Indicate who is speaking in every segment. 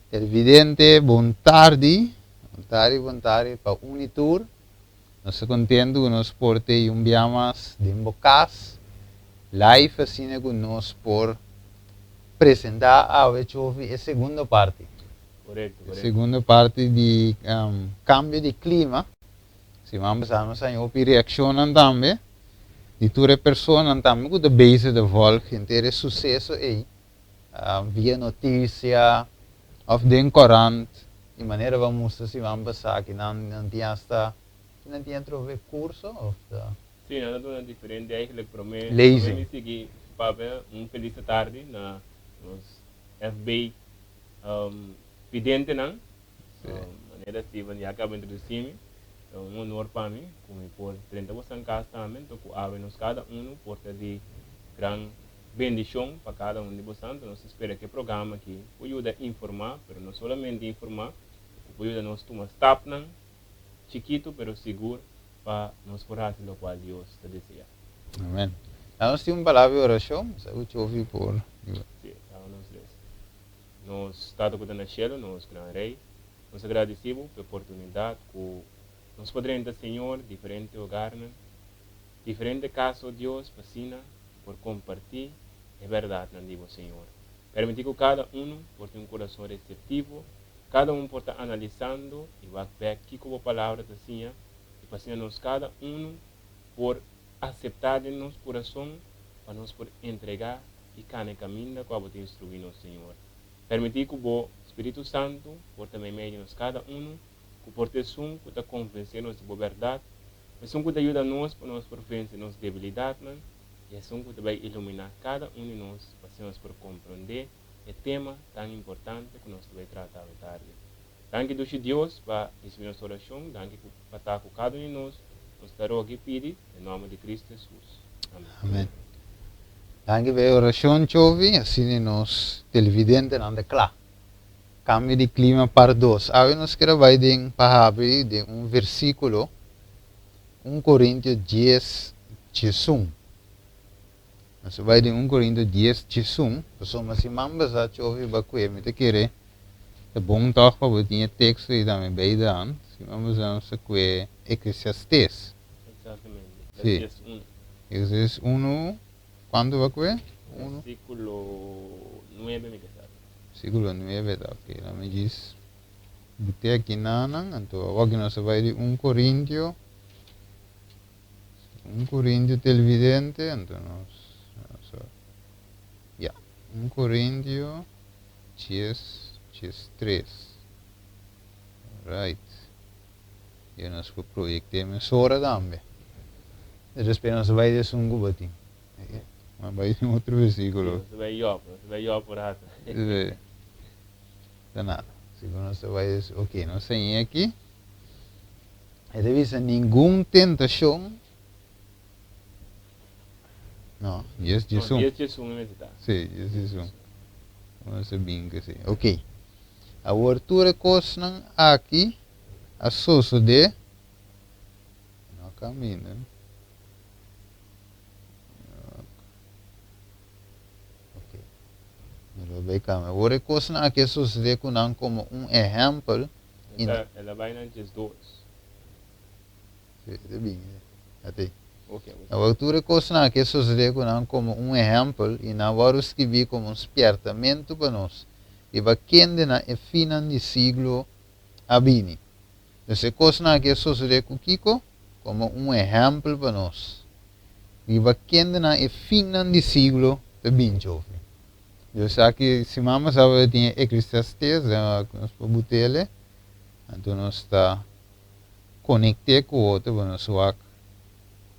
Speaker 1: Televidente, bon tardi. Bon tardi, bon tardi pa un y tur. Nos ta contento cu nos por te un bia mas den bo cas. Live asina cu nos por presenta awe Chofi e segundo parti.
Speaker 2: Correcto,
Speaker 1: E
Speaker 2: correcto.
Speaker 1: segundo parti di cambio di clima. Siman pasá nos haña hopi reakshonnan tambe di tur e personanan tambe ku ta bezig ta vòlg henter e suseso ei via notisia òf den kòrant di manera bo a mustra siman pasá ki nan nan tin asta ki nan tin atrobe kurso òf ta.
Speaker 2: Sí, nan ta duna diferente eigenlijk promé promé
Speaker 1: Lezing.
Speaker 2: mi sigui papia un felis tardi na nos FB videntenan. Manera Steven ya caba introduci mi, ta un honor pa mi cu mi por drenta boso cas tambe, anto cu awe nos cada uno por ta di gran bendicion pa cada un di boso. Anto nos ta spera cu e programa aki por yuda informa, pero no solamente informa, cu por yuda nos tuma stapnan chikito pero sigur pa nos por haci locual Dios ta desea.
Speaker 1: Amen. Laga nos tin un palabra di oracion, sa cu Chofi por.
Speaker 2: Si, laga nos reza. Nos Tata ku ta na shelu, nos Gran Rei, nos a gradisí Bo pa e oportunidat ku nos por drenta, Señor, diferente hogarnan, diferente kas, o Dios, pa asina por kompartí e bèrdatnan di Bo, Señor. Permití ku kada unu por tin un kurason reseptivo, kada un por ta analisando i wak bèk kiko Bo Palabra ta siña, i pa asina nos kada unu por aseptá den nos kurason pa nos por entregá i kana e kaminda ku abo ta instruí nos, Señor. Permití ku bo Spiritu Santu por ta meimei di nos kada unu, ku por ta esun ku ta konvensé nos di bo bèrdat, esun ku ta yuda nos pa nos por vense nos debilidatnan, i esun ku ta bai iluminá kada un di nos pa asina nos por komprondé e tema tan importante ku nos ta bai trata awe tardi. Danki dushi Dios pa risibí nos orashon, danki ku pa ta ku kada un di nos, nos ta roga i pidi den nòmber di Kristu Hesus. Amen.
Speaker 1: Amen. Danki pa e orashon Chovi, asina nos televidentenan ta kla. Kambio di klima part dos. Awe nos kere bai den pa habri den un versíkulo, un Korintio dies diesun. Nos a bai den un Korinto dies diesun, pasobra siman pasá Chofi ba kue, mi ta kere ta bon tòg pa bo tin e teksto ei tambe bei de hand. Siman pasá nos a kue Eklesiastes.
Speaker 2: Exactamente,
Speaker 1: Sí.
Speaker 2: Eklesiastes unu.
Speaker 1: Eklesiastes unu, kuantu ba kue? Unu.
Speaker 2: Versíkulo nuebe mi ke sa.
Speaker 1: Versíkulo nuebe ta ok. Lami djis but'é aki nanan, anto awor ki nos a bai di un Korintio. Un Corintio televidente, anto nos, nos a, ya, un Corintio dies, dies tres. Right. Y nos por proyecté mesora tambe. Y despues nos a bai di esun cu bo tin. Nos a bai di otro versículo.
Speaker 2: Sí, nos a bai Job, nos a bai Job por rato.
Speaker 1: Sí. Ta nada. Si cu nos a bai di esun, ok, nos a haña aki. E ta bisa ningun tentashon. No, dies
Speaker 2: No,
Speaker 1: diesun.
Speaker 2: dies diesun e mester ta.
Speaker 1: Sí, dies diesun. Nos a bin ku si. Ok. Awor tur e kosnan aki a sosodé. No a kaminda. Ok. Mi lo bai kambia. Awor e kosnan aki a sosodé ku nan komo un ehèmpel.
Speaker 2: E ta, el a bai na diesdos.
Speaker 1: Sí, e ta bin, e.
Speaker 2: Ok, bo sa.
Speaker 1: Awor tur e kosnan aki a sosodé ku nan komo un ehèmpel, i nan wòrdu skibí komo un spièrtamentu pa nos, riba kende na e finnan di siglo a bini. Dus e kosnan aki a sosodé ku kiko? Komo un ehèmpel pa nos, riba kende na e finnan di siglo ta bin djofi. Dios sa ki siman pasá bo tin e Eclesiastes, nos por butele, anto nos ta konekt'é ku otro pa nos wak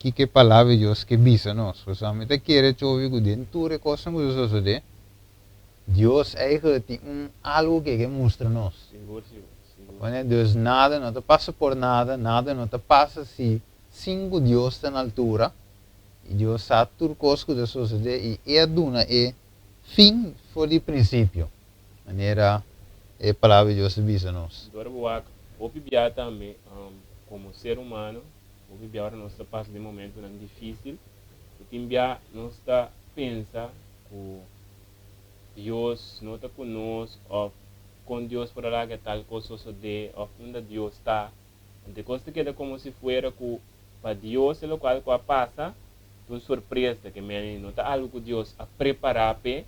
Speaker 1: kiko e Palabra di Dios ke bisa nos. Pasobra mi ta kere tjobi ku den tur e kosnan ku ta sosodé, Dios eigentlik tin un algu ku e ke mustra nos.
Speaker 2: Sigur, sigur, sigur.
Speaker 1: Pone, Dus nada no ta pasa por nada, nada no ta pasa si sin ku Dios ta na altura. I Dios sa tur kos ku ta sosodé i E a duna e fin for di prinsipio, manera e Palabra di Dios ta bisa nos.
Speaker 2: Anto ora bo wak hopi bia tambe komo ser humano, hopi bia ora nos ta pasa den momentunan difísil, ku tin bia nos ta pensa ku Dios no ta ku nos òf. Kon Dios por a laga tal kos sosodé òf unda Dios ta? Anto e kos ta keda komo si fuera ku pa Dios e lokual ku a pasa ta un sorpresa, ke meni no ta algu ku Dios a prepará p'e,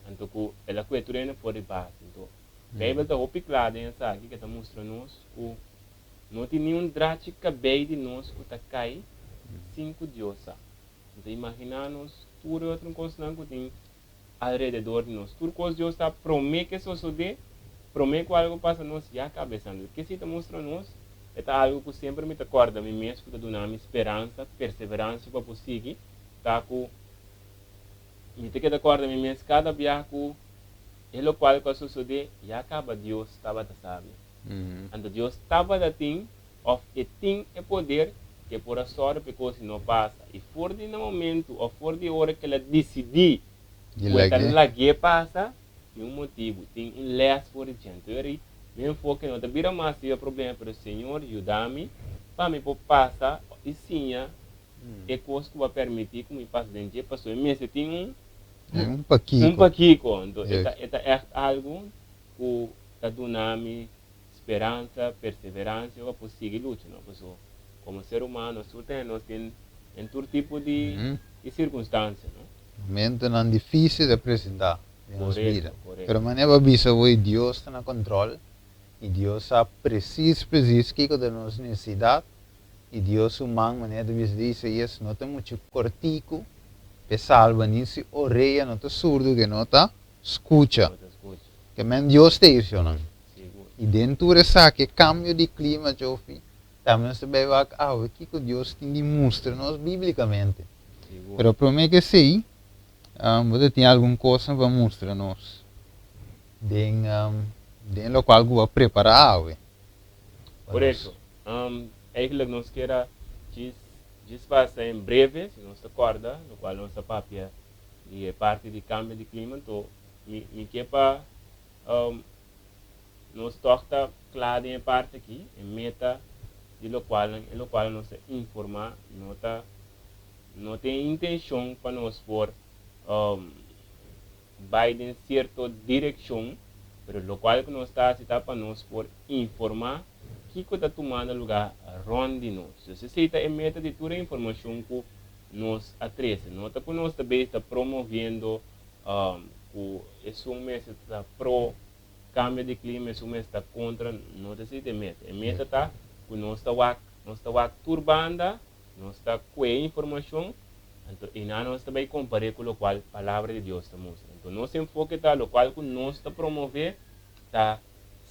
Speaker 2: anto ku el a kue tur hende for di base. Anto, Beibel ta hopi kla den esaki ke ta mustra nos ku no tin niun drachi kabei di nos ku ta kai sin ku Dios sa. Anto imaginá nos tur e otro kosnan ku tin alrededor di nos. Tur kos Dios sa promé ke sosodé, promé ku algu pasa nos ya kabesando. Ke si ta mustra nos? E ta algu ku semper mi ta kòrda mi mes ku ta duna mi speransa, perseveransia pa por sigui, ta ku mi ta keda kòrda mi mes kada biaha ku e lokual ku a sosodé ya kaba Dios tabata sabi. Anto Dios tabata tin òf e tin e poder ku e por a sòru pa e kos no pasa. I for di na momentu òf for di ora ku el a disidí ku e ta lag'é pasa, tin un motibu, tin un lès for di dje. Anto eri mi enfoke no ta bira mas riba e problema, pero Señor yuda mi pa mi por pasa i siña e kos ku bo a permití ku mi pasa den dje, pasobra e mester tin un
Speaker 1: Un pakiko.
Speaker 2: Un pakiko. Anto e ta ègt algu ku ta duna mi speransa, perseveransia pa por sigui lucha, no? Paso komo ser humano nos tur tene nos den den tur tipo di di sirkunstansia, no?
Speaker 1: Momentonan difisil ta presentá den nos bida.
Speaker 2: Korekto, korekto.
Speaker 1: Pero manera bo a bisa awor Dios ta na kòntròl i Dios sa presis presis kiko ta nos nesesidat i Dios su man manera ta bisa di Isaías no ta muchu kòrtiku p'e salba ni su orea no ta surdu ke no ta skucha.
Speaker 2: No ta skucha.
Speaker 1: Ke men Dios ta irsionan. I den tur esaki, e kambio di klima, Jofi, tambe nos ta bai wak awe kiko Dios tin di mustra nos bíblikamente. Pero promé ku esei, bo ta tin algun kosnan pa mustra nos den den lokual ku bo a prepará awe pa nos.
Speaker 2: Korekto. Eigentlik nos kier a djis djis pasa en breve, si nos ta kòrda, lokual nos a papia di e parti di kambio di klima, anto mi mi ke pa Nos tòg ta kla den e parti akí, e meta di lokualnan e lokual nos ta informá no ta no tin e intenshon pa nos por bai den sierto direkshon, pero lokual ku nos ta hasi ta pa nos por informá kiko ta tumando lugá rònt di nos. Dus esei ta e meta di tur e informashon ku nos a trese. No ta ku nos ta bei ta promoviendo ku esun mester ta pro kambio di klima, esun mester ta kontra, no ta esei ta e meta. E meta ta ku nos ta wak, nos ta wak tur banda, nos ta kue informashon, anto einan nos ta bai kompar'é ku lokual Palabra di Dios ta mustra. Anto nos enfoke ta lokual ku nos ta promové ta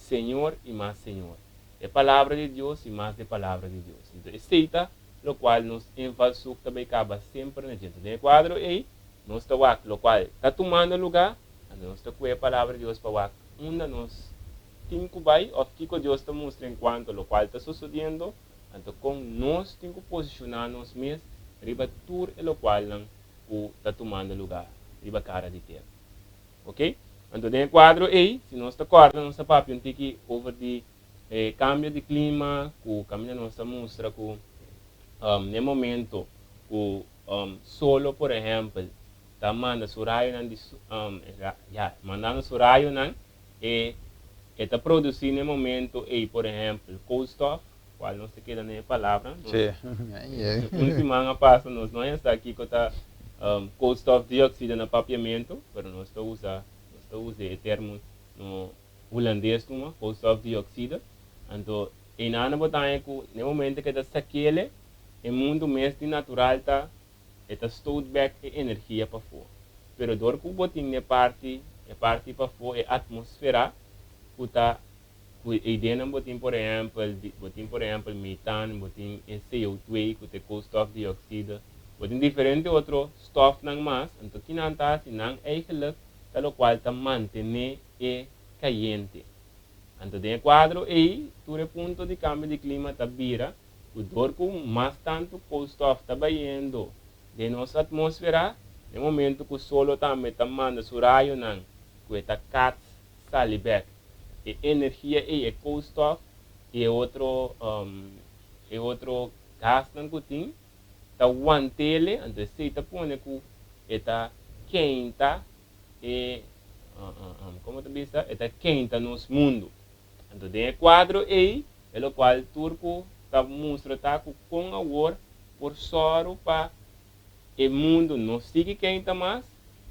Speaker 2: Señor i mas Señor, e Palabra di Dios i mas di e Palabra di Dios. Anto esei ta lokual nos invalshoek ta bai kaba semper na dje. Anto den e kuadro ei Nos ta wak lokual ta tumando lugá, anto nos ta kue e Palabra di Dios pa wak unda nos tin ku bai òf kiko Dios ta mustra enkuanto lokual ta sosodiendo, anto kon nos tin ku posishoná nos mes riba tur e lokualnan ku ta tumando lugá riba kara di tera. Oke? Anto den e kuadro ei, si nos ta kòrda nos ta papia un tiki over di e kambio di klima ku kaminda nos ta mustra ku n'e momento ku Solo por ehèmpel ta manda su rayonan di ya mandando su rayonan e e ta produsí na e momento ei por ehèmpel koolstof kual nos ta keda na e palabra un siman a pasa nos no a sa kiko ta koolstofdioxide na papiamentu pero nos ta usa nos ta usa e termo hulandes tuma koolstofdioxide anto einan bo ta haña ku na e momento ku e ta sakele E mundu mes di natural ta e ta stoot bek e energia pafó. Pero dor ku bo tin e parti e parti pafó e atmosfera ku ta ku e ideanan bo tin por ehèmpel di bo tin por ehèmpel metaan bo tin e CO2 ku ta e koolstofdioxide bo tin diferente otro stòfnan mas anto kinan ta hasi nan eigenlik ta lokual ta mantené e kayente. Anto den e kuadro ei tur e punto di kambio di klima ta bira ku dor ku mas tantu koolstof ta bayendo den nos atmósfera, den momentu ku solo tambe ta manda su rayonan ku e ta kats sali bèk, e energia ei, e koolstof i e otro e otro gasnan ku tin, ta want'ele, anto esei ta pone ku e ta keinta e. Komo ta bisa? E ta keinta nos mundu. Anto den e kuadro ei, e lokual tur ku ta mustra ta ku kon awor por sòru pa e mundu no sigui keinta mas,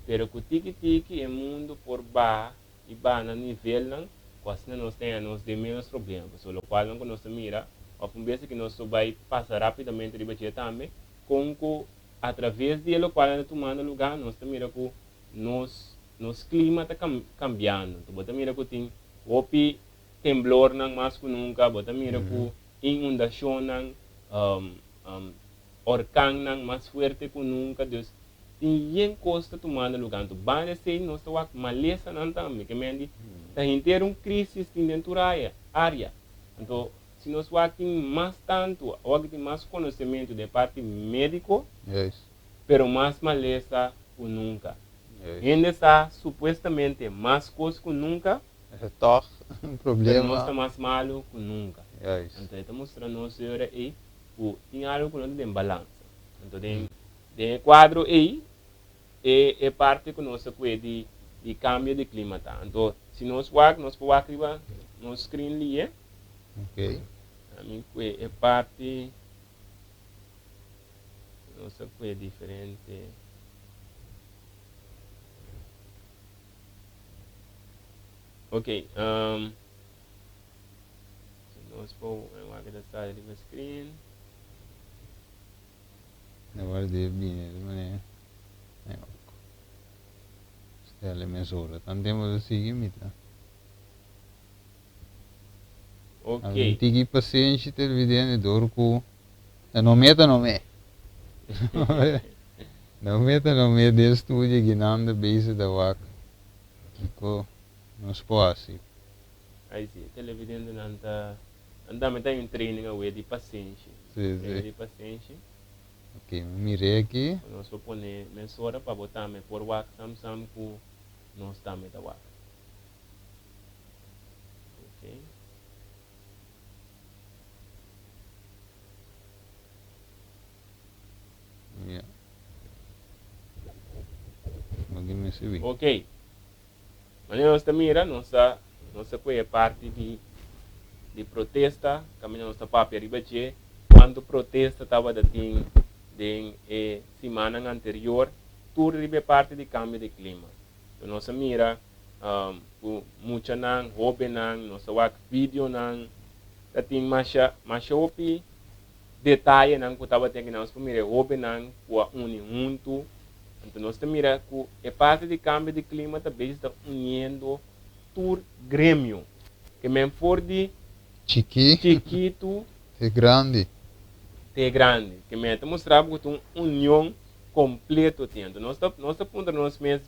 Speaker 2: pero ku tiki tiki e mundu por baha i baha na nivelnan ku asina nos ta haña nos den ménos problema. Pasobra lokualnan ku nos ta mira, òf un bes aki nos lo bai pasa rápidamente riba dje tambe, kon ku atraves di e lokualnan ta tumando lugá nos ta mira ku nos nos klima ta kambiando. Anto bo ta mira ku tin hopi temblornan mas ku nunka, bo ta mira ku inundashonnan, orkannan mas fuerte ku nunka. Dus tin yen kos ta tumando lugá. Anto banda esei nos ta wak malesanan tambe, ke men di ta henter un krisis tin den tur área. Anto si nos wak tin mas tantu, awor ki tin mas konosementu den e parti médiko, pero mas malesa ku nunka. Hende sa supuestamente mas kos ku nunka,
Speaker 1: Tòg un problema.
Speaker 2: Pero nos ta mas malu ku nunka. Anto e ta mustra nos e ora ei ku tin algu ku no ta den balansa. Anto den den e kuadro ei e e parti ku nos ta kue di di kambio di klima ta. Anto si nos wak nos por wak riba nos screen li'e. Ami kue e parti. Nos a kue diferente. Ok, um, si nos por wak ta sali riba screen.
Speaker 1: E word di bini di manera. Stelle mesora. Tan tempo ta sigui mi ta.
Speaker 2: Ok.
Speaker 1: Algun tiki pasenshi televidente dor ku ta no meta no me. No meta no me den studio guinando bezig ta wak kiko nos por hasi.
Speaker 2: Ai si, televidentenan ta nan tambe ta un training awe di pasenshi.
Speaker 1: Si, si.
Speaker 2: Training di pasenshi.
Speaker 1: Ok, mi mir'é aki.
Speaker 2: Nos por pone mesora pa bo tambe por wak sam sam ku nos tambe ta wak.
Speaker 1: Ja. Mag mi subi.
Speaker 2: Ok. Wanneer nos ta mira, nos ta, nos ta koe parti di, di protesta, kaminda nos ta papia riba dje, kuantu protesta tabata tin den e simannan anterior, tur riba e parti di kambio di klima. Nos a mira ku muchanan, hóbennan, nos a wak videonan, ta tin masha masha hopi detayenan ku tabatin aki. Nos por mira e hóbennan ku a uni huntu. Anto nos ta mira ku e parti di kambio di klima ta bezig ta uniendo tur gremio. Ke men for di
Speaker 1: Chikí.
Speaker 2: Chikitu.
Speaker 1: Te grandi.
Speaker 2: Te grandi. Ke men ta mustra bo ku ta un union kompleto tin. Anto nos ta nos ta puntra nos mes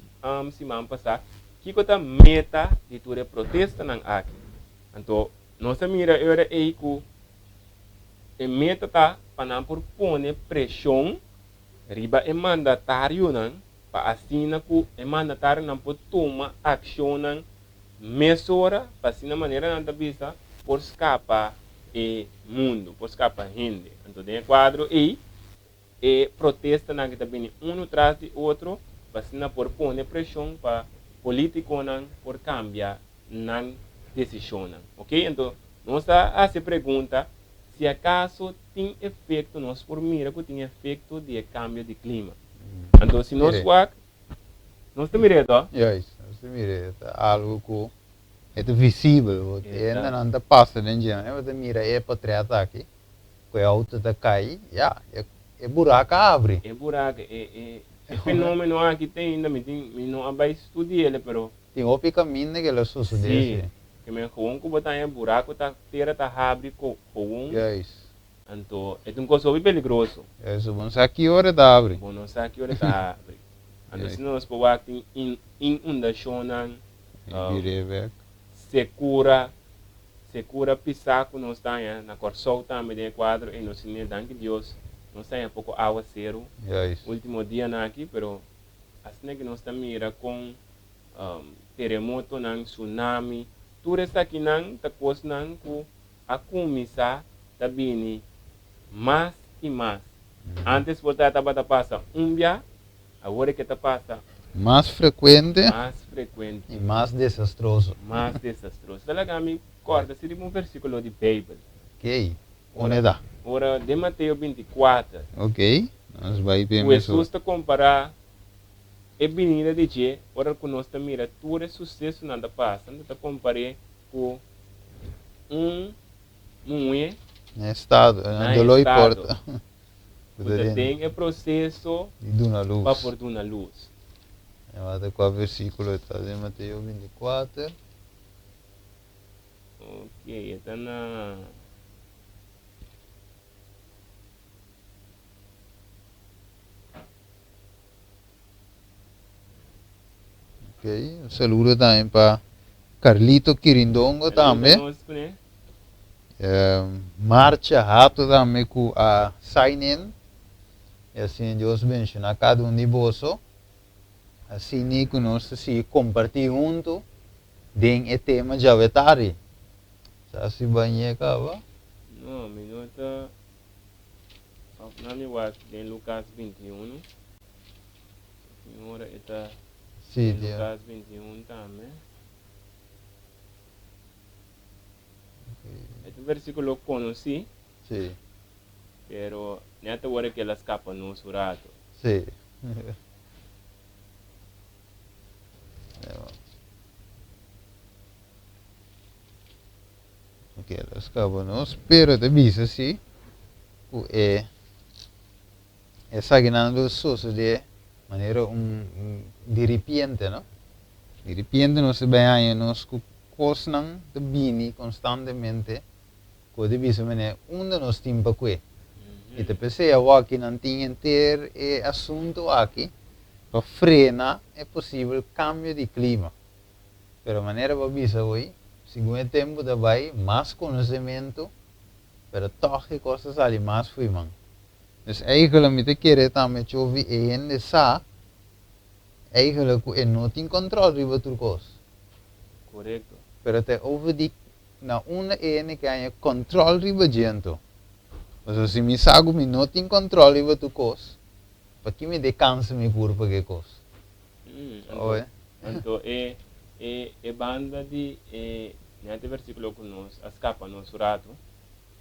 Speaker 2: siman pasá kiko ta meta di tur e protestanan aki. Anto nos a mira e ora ei ku e meta ta pa nan por pone preshon riba e mandatarionan pa asina ku e mandatarionan por tuma akshonnan mesora pa asina manera nan ta bisa por skapa e mundu, por skapa hende. Anto den e kuadro ei E protestanan ki ta bini unu tras di otro pa asina por pone preshon pa politikonan por kambia nan desishonnan. Ok, anto nos ta hasi e pregunta si akaso tin efekto, nos por mira ku tin efekto di e kambio di klima. Anto si nos wak, nos ta mir'é to?
Speaker 1: Juist, nos ta mir'é, ta algu ku e ta visibel, bo e hendenan ta pasa den dje, bo ta mira e potret aki. Ku e outo ta kai, ya, e buraku a abri.
Speaker 2: E buraku, e e fenomeno aki te ainda mi tin, mi no a bai studi'el, pero.
Speaker 1: Tin hopi kaminda ke lo sosodé
Speaker 2: si. Si, ke men gewoon ku bo ta haña buraku ta, tera ta habri ko gewoon.
Speaker 1: Juist.
Speaker 2: Anto e ta un kos hopi peligroso.
Speaker 1: Juist, bo no sa ki ora e ta abri.
Speaker 2: Bo no sa ki ora e ta abri. Anto si nos por wak tin inundashonnan.
Speaker 1: E bir'é bek.
Speaker 2: Sekura. Sekura pisá ku nos ta haña na Kòrsou tambe den e kuadro ei nos tene danki Dios nos ta haña poko awaseru último dianan aki pero asina ke nos ta mira kon teremotonan, tsunami tur esakinan ta kosnan ku a kuminsá ta bini mas i mas. Antes por ta tabata pasa un bia awor e ke ta pasa.
Speaker 1: Mas frekuente.
Speaker 2: Mas frekuente.
Speaker 1: I mas desastroso.
Speaker 2: Mas desastroso. Ta laga mi kòrda si riba un versíkulo di Beibel.
Speaker 1: Oké, unda ta?
Speaker 2: Ora den Mateo 24.
Speaker 1: Oké, nos bai p'e
Speaker 2: Ku
Speaker 1: mesora.
Speaker 2: Hesus ta kompará e binida di dje ora ku nos ta mira tur e susesonan ta pasa, ta kompar'é ku un muhé
Speaker 1: Na estado, na
Speaker 2: na
Speaker 1: doló i
Speaker 2: estado
Speaker 1: porta.
Speaker 2: ku ta den e proseso
Speaker 1: Di duna lus.
Speaker 2: pa por duna lus.
Speaker 1: E wak kua versíkulo e ta den Mateo 24.
Speaker 2: Ok, e ta na.
Speaker 1: Ok, un saludo tambe pa Carlito Quirindongo tambe. Marcha Hato tambe ku a sign in. I asina Dios benshoná kada un di boso. Asina ku nos ta sigui kompartí huntu den e tema djawetari. Sa si bañ'é kaba?
Speaker 2: No, mi no ta. Of nan mi wak den Lukas 21. Tin ora e ta
Speaker 1: Sí,
Speaker 2: den
Speaker 1: dia.
Speaker 2: Lukas 21 tambe. E ta un versíkulo konosí,
Speaker 1: Sí,
Speaker 2: pero nèt awor e keda skapa nos un rato.
Speaker 1: sí. Ok, los cabo nos, pero te bisa si ku e esakinan lo sosode manera un, un diripiente, no? Diripiente nos ta bai haña nos ku kosnan ta bini konstantemente ku ta bisa manera unda nos tin pa kue. I ta p'esei awor nan tin henter e asuntu aki pa frena e posibel kambio di klima. Pero manera bo a bisa hoy, segun e tempu ta bai, mas konosementu, pero tòg e kos ta sali mas fo'i man. Dus eigenlijk mi ta kere tambe chovi e hende sa eigenlijk ku e no tin kòntròl riba tur kos.
Speaker 2: Korekto.
Speaker 1: Pero ta over di na unda e hende ke haña kòntròl riba dje anto. Pasobra si mi sa ku mi no tin kòntròl riba tur kos, paki mi de kansa mi kurpa ku e kos?
Speaker 2: Anto, anto e, e, e banda di e nete versículo ku nos a skapa nos un ratu,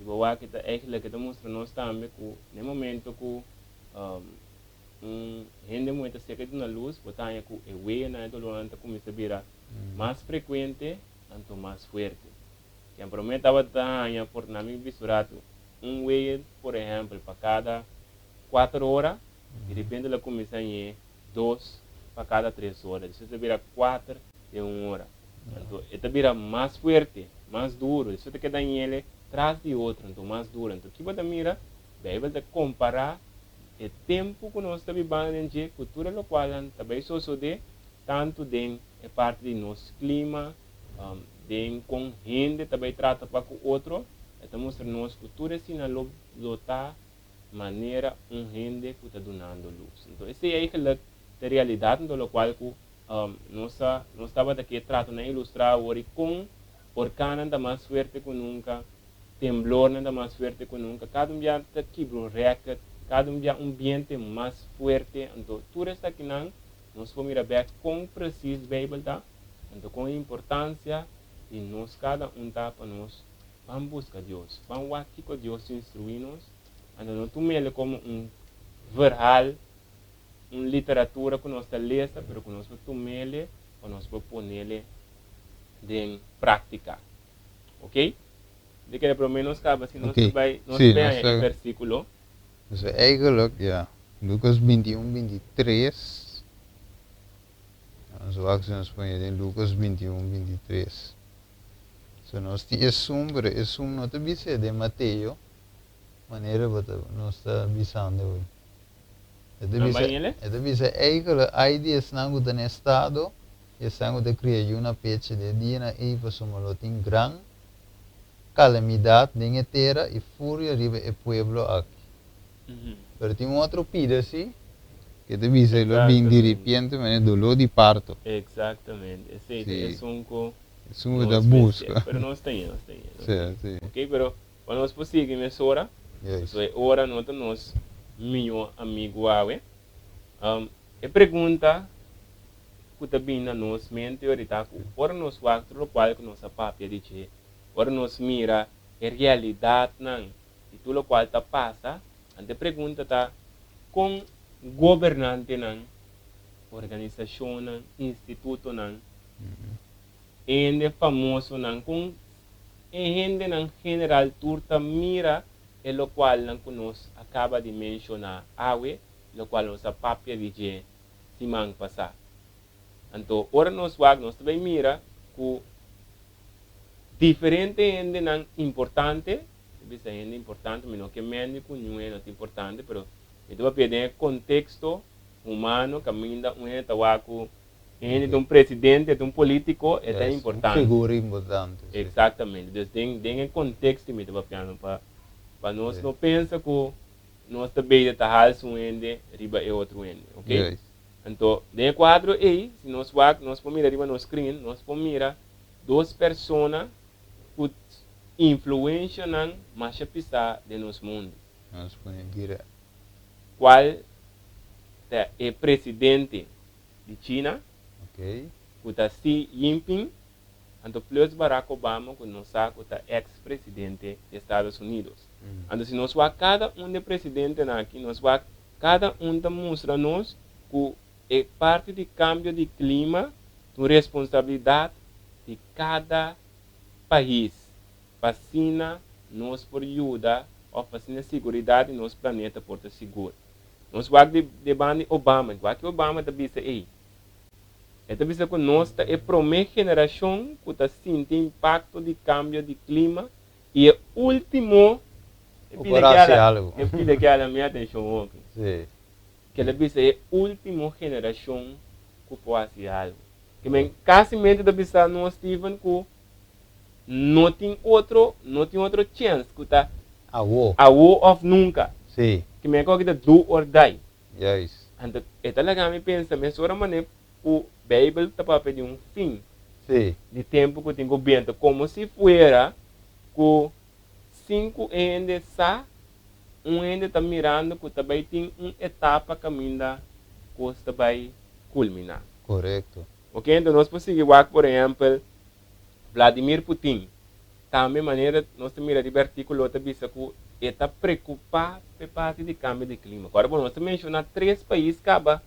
Speaker 2: i bo wak ta eigenlijk e ta mustra nos tambe ku na e momento ku um, un hende muhé ta seka di duna lus, bo ta haña ku e weyanan, e dolónan ta kuminsá bira mas frekuente anto mas fuerte. Ken promé tabata haña por na mi bisto ratu un weya, por ehèmpel, pa kada kuater ora, di repente lo kuminsá hañ'é dos pa kada tres ora, despues ta bira kuater den un ora. Anto e ta bira mas fuerte, mas duru, despues ta keda ñele tras di otro, anto mas duru. Anto ki bo ta mira? Beibel ta kompará e tempu ku nos ta bibando den dje ku tur e lokualnan ta bai sosodé, tantu den e parti di nos klima, den kon hende ta bai trata pa ku otro. E ta mustra nos ku tur esina lo lo ta manera un hende ku ta dunando lus. Anto esei eigenlijk ta e realidat anto lokual ku nos a nos tabata ke trata na ilustrá awor i kon orkannan ta mas fuerte ku nunka, temblornan ta mas fuerte ku nunka, kada un bia ta kibra un rèkert, kada un bia un biente mas fuerte. Anto tur esakinan nos por mira bèk kon presis Beibel ta, anto kon e importansia di nos kada un ta pa nos Ban buska Dios. Ban wak kiko Dios ta instruí nos. Anto no tum'el komo un verhaal, un literatura ku nos ta lesa, pero ku nos por tum'el pa nos por pon'el den práktika. Oké? Mi ta kere promé nos kaba si nos ta bai, nos ta bai haña e versíkulo.
Speaker 1: Dus eigenlijk, ja, Lukas 21, 23. Nos wak si nos pone den Lukas 21, 23. So nos tin esun, pero esun no ta bis'é den Mateo manera bo ta nos ta bisando hoy. E ta
Speaker 2: Nan
Speaker 1: bisa,
Speaker 2: bai ele?
Speaker 1: e ta bisa eikele ai di esnan ku ta na estado i esnan ku ta kria yu na pechi di e dianan ei pasobra lo tin gran kalamidat den e tera i furia riba e pueblo aki. Pero tin un otro pida si ke ta bisa lo bin
Speaker 2: Exactamente.
Speaker 1: diripiente manera doló di parto.
Speaker 2: Exactamente. Esei ta
Speaker 1: Sí.
Speaker 2: esun ku
Speaker 1: Esun ku ta
Speaker 2: nos mester.
Speaker 1: buska.
Speaker 2: Pero nos ta yen, nos ta yen, nos
Speaker 1: Sí,
Speaker 2: ta yen.
Speaker 1: sí.
Speaker 2: Ok, pero pa nos por sigui mesora,
Speaker 1: Juist.
Speaker 2: pasobra e ora no ta nos mihó amigu awe. Um, e pregunta. ku ta bini na nos mente orita ku ora nos wak tur lokual ku nos a papia di dje, ora nos mira e realidatnan di tur lokual ta pasa, anto e pregunta ta, kon gobernantenan, organisashonnan, institutonan, hende famosonan, kon e hendenan general tur ta mira e lokualnan ku nos a kaba di menshoná awe, lokual nos a papia di dje siman pasá. Anto ora nos wak nos ta bai mira ku diferente hendenan importante, mi bisa hende importante, mi no ke mendi ku niun hende no ta importante, pero mi ta papia den e konteksto humano kaminda un hende ta wak ku e hende ta un presidente, e ta un polítiko, e ta importante.
Speaker 1: Un figura importante, si.
Speaker 2: Eksaktamente. Dus den den e konteksto mi ta papiando pa pa nos no pensa ku nos ta beide ta halsa un hende riba e otro hende, ok? Anto, den e kuadro ei, si nos wak, nos por mira riba nos screen, nos por mira dos persona ku influenshanan masha pisá den nos mundu.
Speaker 1: Nos pone direct.
Speaker 2: Kual ta e presidente di China, ku ta Xi Jinping, Anto plus Barack Obama ku nos sa ku ta ex presidente di Estados Unidos. Anto si nos wak kada un di e presidentenan aki nos wak kada un ta mustra nos ku e parti di kambio di klima ta un responsabilidat di kada pais pa asina nos por yuda òf pa asina siguridat di nos planeta por ta sigur. Nos wak di di banda di Obama, wak ki Obama ta bisa ei. E ta bisa ku nos ta e promé generashon ku ta sinti impakto di kambio di klima i e último, e
Speaker 1: Ku
Speaker 2: pida
Speaker 1: por hasi
Speaker 2: ke ala,
Speaker 1: algu.
Speaker 2: e pida ke ala mi atenshon hopi.
Speaker 1: Sí.
Speaker 2: Ke ta bisa e último generashon ku por hasi algu. Ke men kasimente ta bisa nos, Steven, ku no tin otro, no tin otro chèns ku ta
Speaker 1: Awo.
Speaker 2: awo òf nunka.
Speaker 1: Sí.
Speaker 2: Ke men kòke ta do or die.
Speaker 1: Juist.
Speaker 2: Anto e ta laga mi pensa mesora manera ku Beibel ta papia di un fin di tempu ku tin ku bientu, komo si fuera ku sin ku e hende sa, un hende ta mirando ku ta bai tin un etapa kaminda kos ta bai kulminá.
Speaker 1: Korekto.
Speaker 2: Oke, anto nos por sigui wak por ehèmpel Vladimir Putin. Tambe manera nos ta mira riba e artíkulo ta bisa ku e ta preokupá pa e parti di kambio di klima. Kòrda bo, nos ta menshoná tres pais kaba,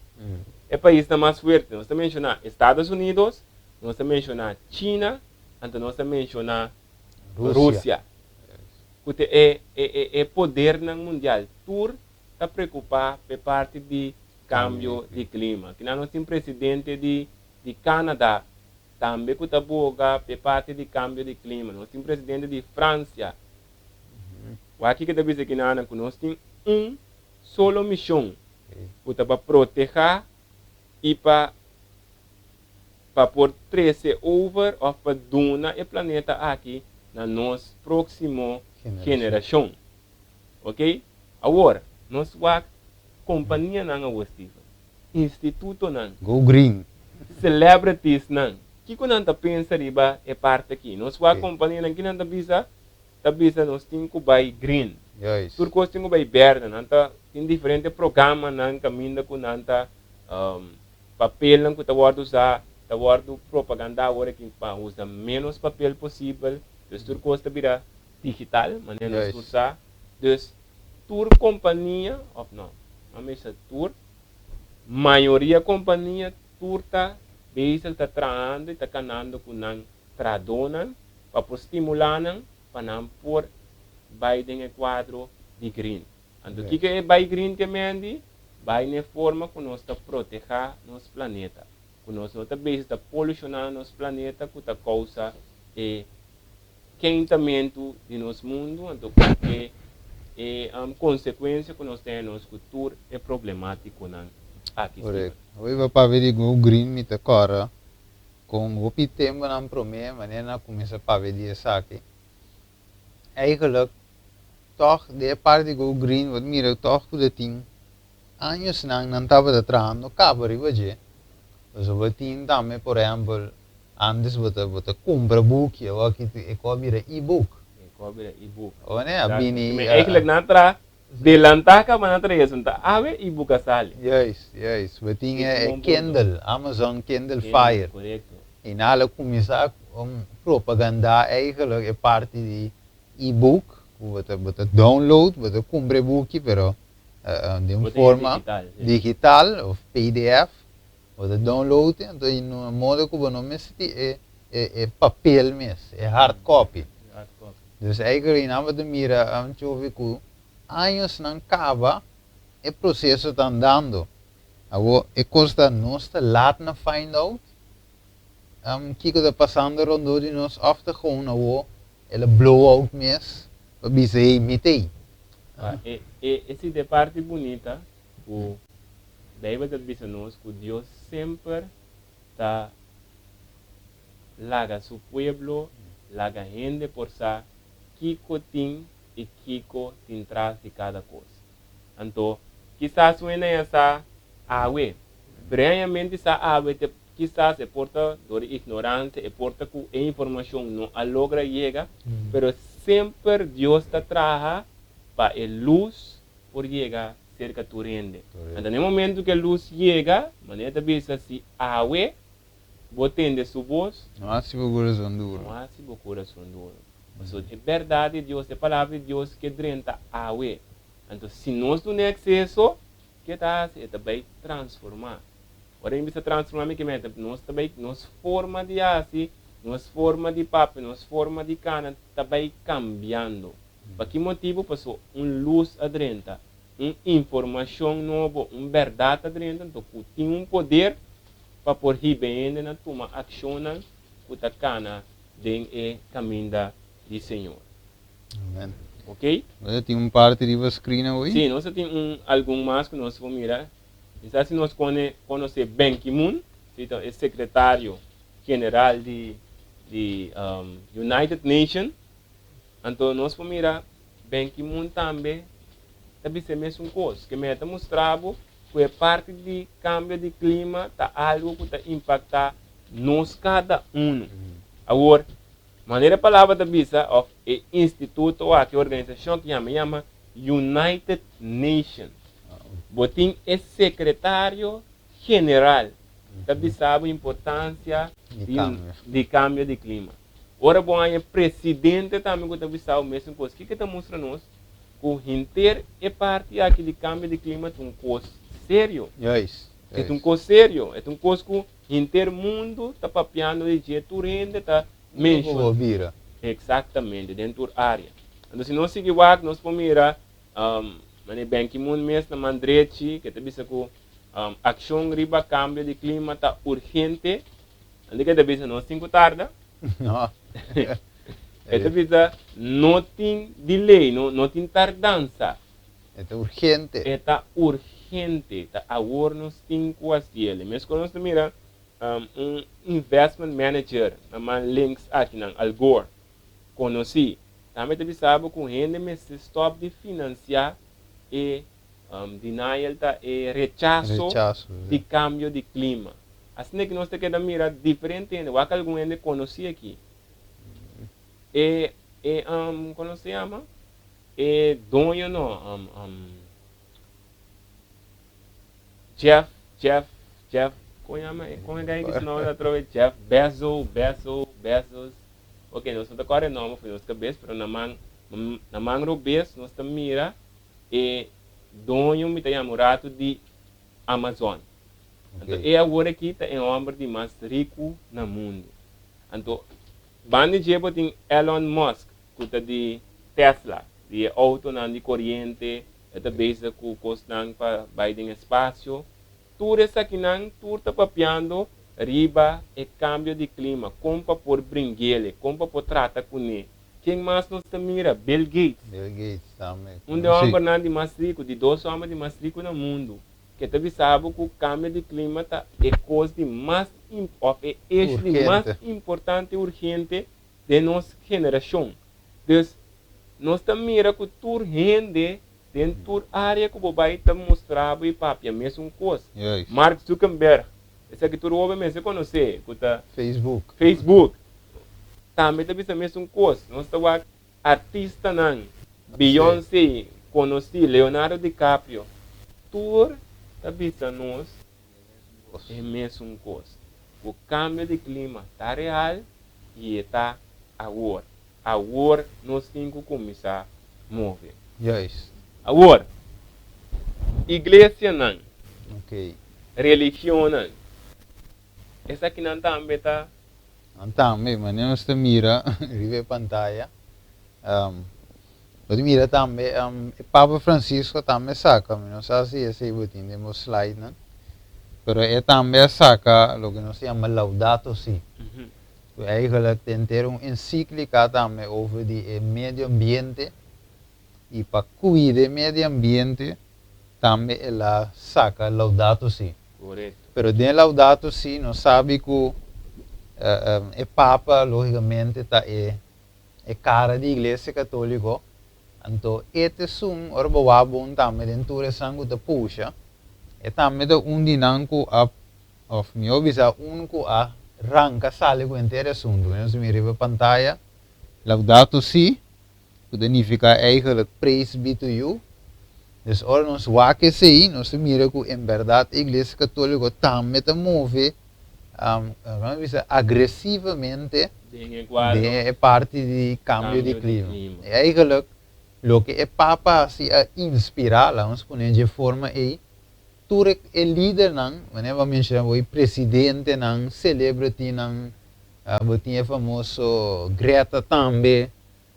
Speaker 2: e paisnan mas fuerte. Nos ta menshoná Estados Unidos, nos ta menshoná China, anto nos ta menshoná Rusia, ku ta e e podernan mundial. Tur ta preokupá pa e parti di kambio di klima. Kinan nos tin presidente di Canada Tambe ku ta boga p'e parti di kambio di klima. Nos tin presidente di Fransia. Wak kiko ta bisa kinanan ku nos tin un solo mishon ku ta pa protehá i pa pa por trese over òf pa duna e planeta aki na nos próksimo generashon. Oke? Awor, nos wak kompanianan awor, Steven. Institutonan.
Speaker 1: Go green.
Speaker 2: Celebritiesnan. Kiko nan ta pensa riba e parti aki? Nos wak kompanianan ki nan ta bisa? Ta bisa nos tin ku bai green. Tur kos tin ku bai berde. Nan ta tin diferente programanan kaminda ku nan ta papelnan ku ta wòrdu usá ta wòrdu propagandá awor aki pa usa ménos papel posibel. Dus tur kos ta bira digital, manera nos tur sa. Dus tur kompania, òf no, no mester tur, mayoria kompania tur ta bezig ta trahando i ta kanando ku nan trahadónan pa por stimulá nan pa nan por bai den e kuadro di green. Anto kiko e bai green ke mendi? Bai na e forma ku nos ta protehá nos planeta, ku nos no ta bezig ta polushoná nos planeta ku ta kousa e Kentamentu di nos mundu, anto ku e e konsekuensia ku nos ten nos ku tur e problemátikonan aki, Steven.
Speaker 1: Korekto. Hopi pa papia di Go Green mi ta kòrda kon hopi tempunan promé manera nan a kuminsá papia di esaki. Eigenlijk tòg den e parti di Go Green bo ta mira tòg ku ta tin añosnan nan tabata trahando kaba riba dje. Pasobra bo tin tambe por ehèmpel Antes bo ta bo ta cumpra buki awor aki e cu a bira e-book.
Speaker 2: E cu a bira e-book.
Speaker 1: Awor ne a bini.
Speaker 2: Exacto. Eigenlijk nan tra Delantá kaba nan traha esun ta awe i buka sali.
Speaker 1: Juist, juist. Bo tin
Speaker 2: Esei
Speaker 1: e
Speaker 2: bon punto.
Speaker 1: Kindle, Amazon Kindle
Speaker 2: Kindle,
Speaker 1: Fire.
Speaker 2: korekto.
Speaker 1: I nan a kuminsá propagandá eigenlijk e parti di e-book, ku bo ta download, bo ta kumpra e buki, pero den un
Speaker 2: Bo tin
Speaker 1: forma
Speaker 2: digital, sí.
Speaker 1: Digital òf PDF, bo ta download, anto na un modo ku bo no mester e papel mes, e hard copy.
Speaker 2: Hard copy.
Speaker 1: Dus eigenlijk nan bo ta mira chofi ku añanan kaba e proseso ta andando. Awor e kos ta nos ta laat na find out kiko ta pasando rondó di nos òf ta gewoon awor el a blow out mes pa bisa, "Hey, mi t'ei."
Speaker 2: Ah, e esei ta e parti bunita ku Beibel ta bisa nos ku Dios semper ta laga su pueblo, laga hende por sa kiko tin i kiko tin tras di kada kos. Anto, kisas wena ya sa awe, pero sa awe te kisas e por ta dor ignoransia, e por ta ku e informashon no a logra yega, pero semper Dios ta traha pa e lus por yega serka tur hende. Anto, na momento ku e lus yega, manera ta bisa si awe, bo tende su bos,
Speaker 1: No hasi bo kurason duru.
Speaker 2: No hasi bo kurason duru. So, e berdat di Dios, e palabra di Dios ke drenta awe. Anto, si nos duna akseso, kiko ta hasi? E ta bai transformá. Ora mi bisa transformá, mi ke men, nos ta bai, nos forma di hasi, nos forma di papia, nos forma di kana, ta bai kambiando. Pa ki motibu? Pasó un lus a drenta, un informashon nobo, un berdat a drenta, anto tin un poder pa por hiba na tuma akshon ku ta kana den e kaminda di Señor.
Speaker 1: Amen.
Speaker 2: Ok?
Speaker 1: Bo tin un parti di screen awe?
Speaker 2: Sí, nos tin algun mas ku nos ta bai mira. Kisas si nos konosé Ban Ki-moon, sí, e sekretario general di United Nations. Anto, nos por mira Ban Ki-moon tambe ta bisa mesun kos, ku ta mustra ku e parti di kambio di klima ta algu ku ta impaktá nos kada un. Awor, manera palabra ta bisa, òf e instituto aki, organisashon ku yama United Nations. Bo tin e sekretario general ta bisa e importansia
Speaker 1: Di kambio.
Speaker 2: Di kambio di klima. Ora, bon, e presidente tambe ku ta bisa e mesun kos. Kiko ta mustra nos? Ku henter e parti aki di kambio di klima ta un kos serio. E un kos serio. E un kos ku henter mundu ta papiando di dje, tur hende ta
Speaker 1: menshoná.
Speaker 2: Menshoná.
Speaker 1: Bira.
Speaker 2: Eksaktamente, den tur área. Anto, si nos sigui wak, nos por mira, manera Ban Ki-moon mes na man drechi, ku ta bisa ku akshon riba kambio di klima ta urgente. Anto ku ta bisa no tin ku tarda.
Speaker 1: No.
Speaker 2: E ta bisa no tin delay, no tin tardansa.
Speaker 1: E urgente.
Speaker 2: E urgente, ta awor nos tin ku hasié. Mes ku nos mira un investment manager na man links aki nan Al Gore, konosí. Tambe ta bisa ku hende mester stòp di finansiá e denial ta e rechaso,
Speaker 1: Rechaso,
Speaker 2: di kambio di klima. Asina ku nos ta keda mira diferente hende, wak algun hende konosí aki. E, kon se yama? E doño no, Jeff, kon yama? Kon e ku su nòmber atrobe? Jeff Bezos, Bezos, Bezos. Ok, nos no ta kòrda e nòmber for di nos kabes, pero na man robes nos ta mira e doño mi ta yama ratu di Amazon. Anto, e awor aki ta e hòmber di mas riku na mundu. Anto, banda di dje tin Elon Musk, ku ta di Tesla, di outonan di koriente, e ta bezig ku kosnan pa bai den espasio. Tur esakinan, tur ta papiando riba e kambio di klima, kon pa por bring'é, kon pa por trata kuné. Ken mas nos ta mira? Bill Gates.
Speaker 1: Bill Gates tambe.
Speaker 2: Un di hòmbernan di mas riku, di dos hòmber di mas riku na mundu. Ku ta bisa ku kambio di klima ta e kos di mas òf e issue di mas
Speaker 1: Urgente.
Speaker 2: Importante, urgente di nos generashon. Dus, nos ta mira ku tur hende den tur área ku bo bai ta mustra i papia mesun kos. Mark Zuckerberg, esaki tur hóben mester konosé, ku ta
Speaker 1: Facebook.
Speaker 2: Facebook. Tambe ta bisa mesun kos. Nos ta wak artistanan, Beyoncé. konosí, Leonardo DiCaprio, tur ta bisa nos e mesun kos. Ku kambio di klima ta real i e ta awor. Awor nos tin ku kuminsá move.
Speaker 1: Juist.
Speaker 2: Awor, iglesianan,
Speaker 1: Oké.
Speaker 2: religionnan, esakinan tambe ta.
Speaker 1: Nan tambe, manera nos ta mira riba e pantaya. Bo ta mira tambe e Papa Francisco tambe saka, mi no sa si esei bo tin den bo slidenan, pero e tambe a saka loke nos ta yama Laudato Si, ku eigenlijk ta henter un ensiklika tambe over di e medio ambiente i pa kuida e medio ambiente tambe el a saka Laudato Si.
Speaker 2: Korekto.
Speaker 1: Pero den Laudato Si nos sabi ku e Papa logikamente ta e e kara di Iglesia Katoliko, anto e ta esun, ora bo wak bon tambe den tur esan ku ta pusha, e tambe ta un di nan ku a, òf mihó bisa un ku a ranka sali ku henter e asuntu. Nos mira riba e pantaya, Laudato Si, ku ta nifiká eigenlijk Praise be to you. Dus ora nos wak esei, nos ta mira ku en bèrdat e Iglesia Katoliko tambe ta move, nos bisa agresivamente
Speaker 2: Den e kuadro
Speaker 1: den e parti di kambio di
Speaker 2: kambio di
Speaker 1: klima.
Speaker 2: klima.
Speaker 1: I eigenlijk loke e Papa hasi a inspirá, laga nos pone dje forma ei, tur e e lidernan, manera bo a menshoná bo, e presidentenan, celebritynan, bo tin e famoso Greta tambe,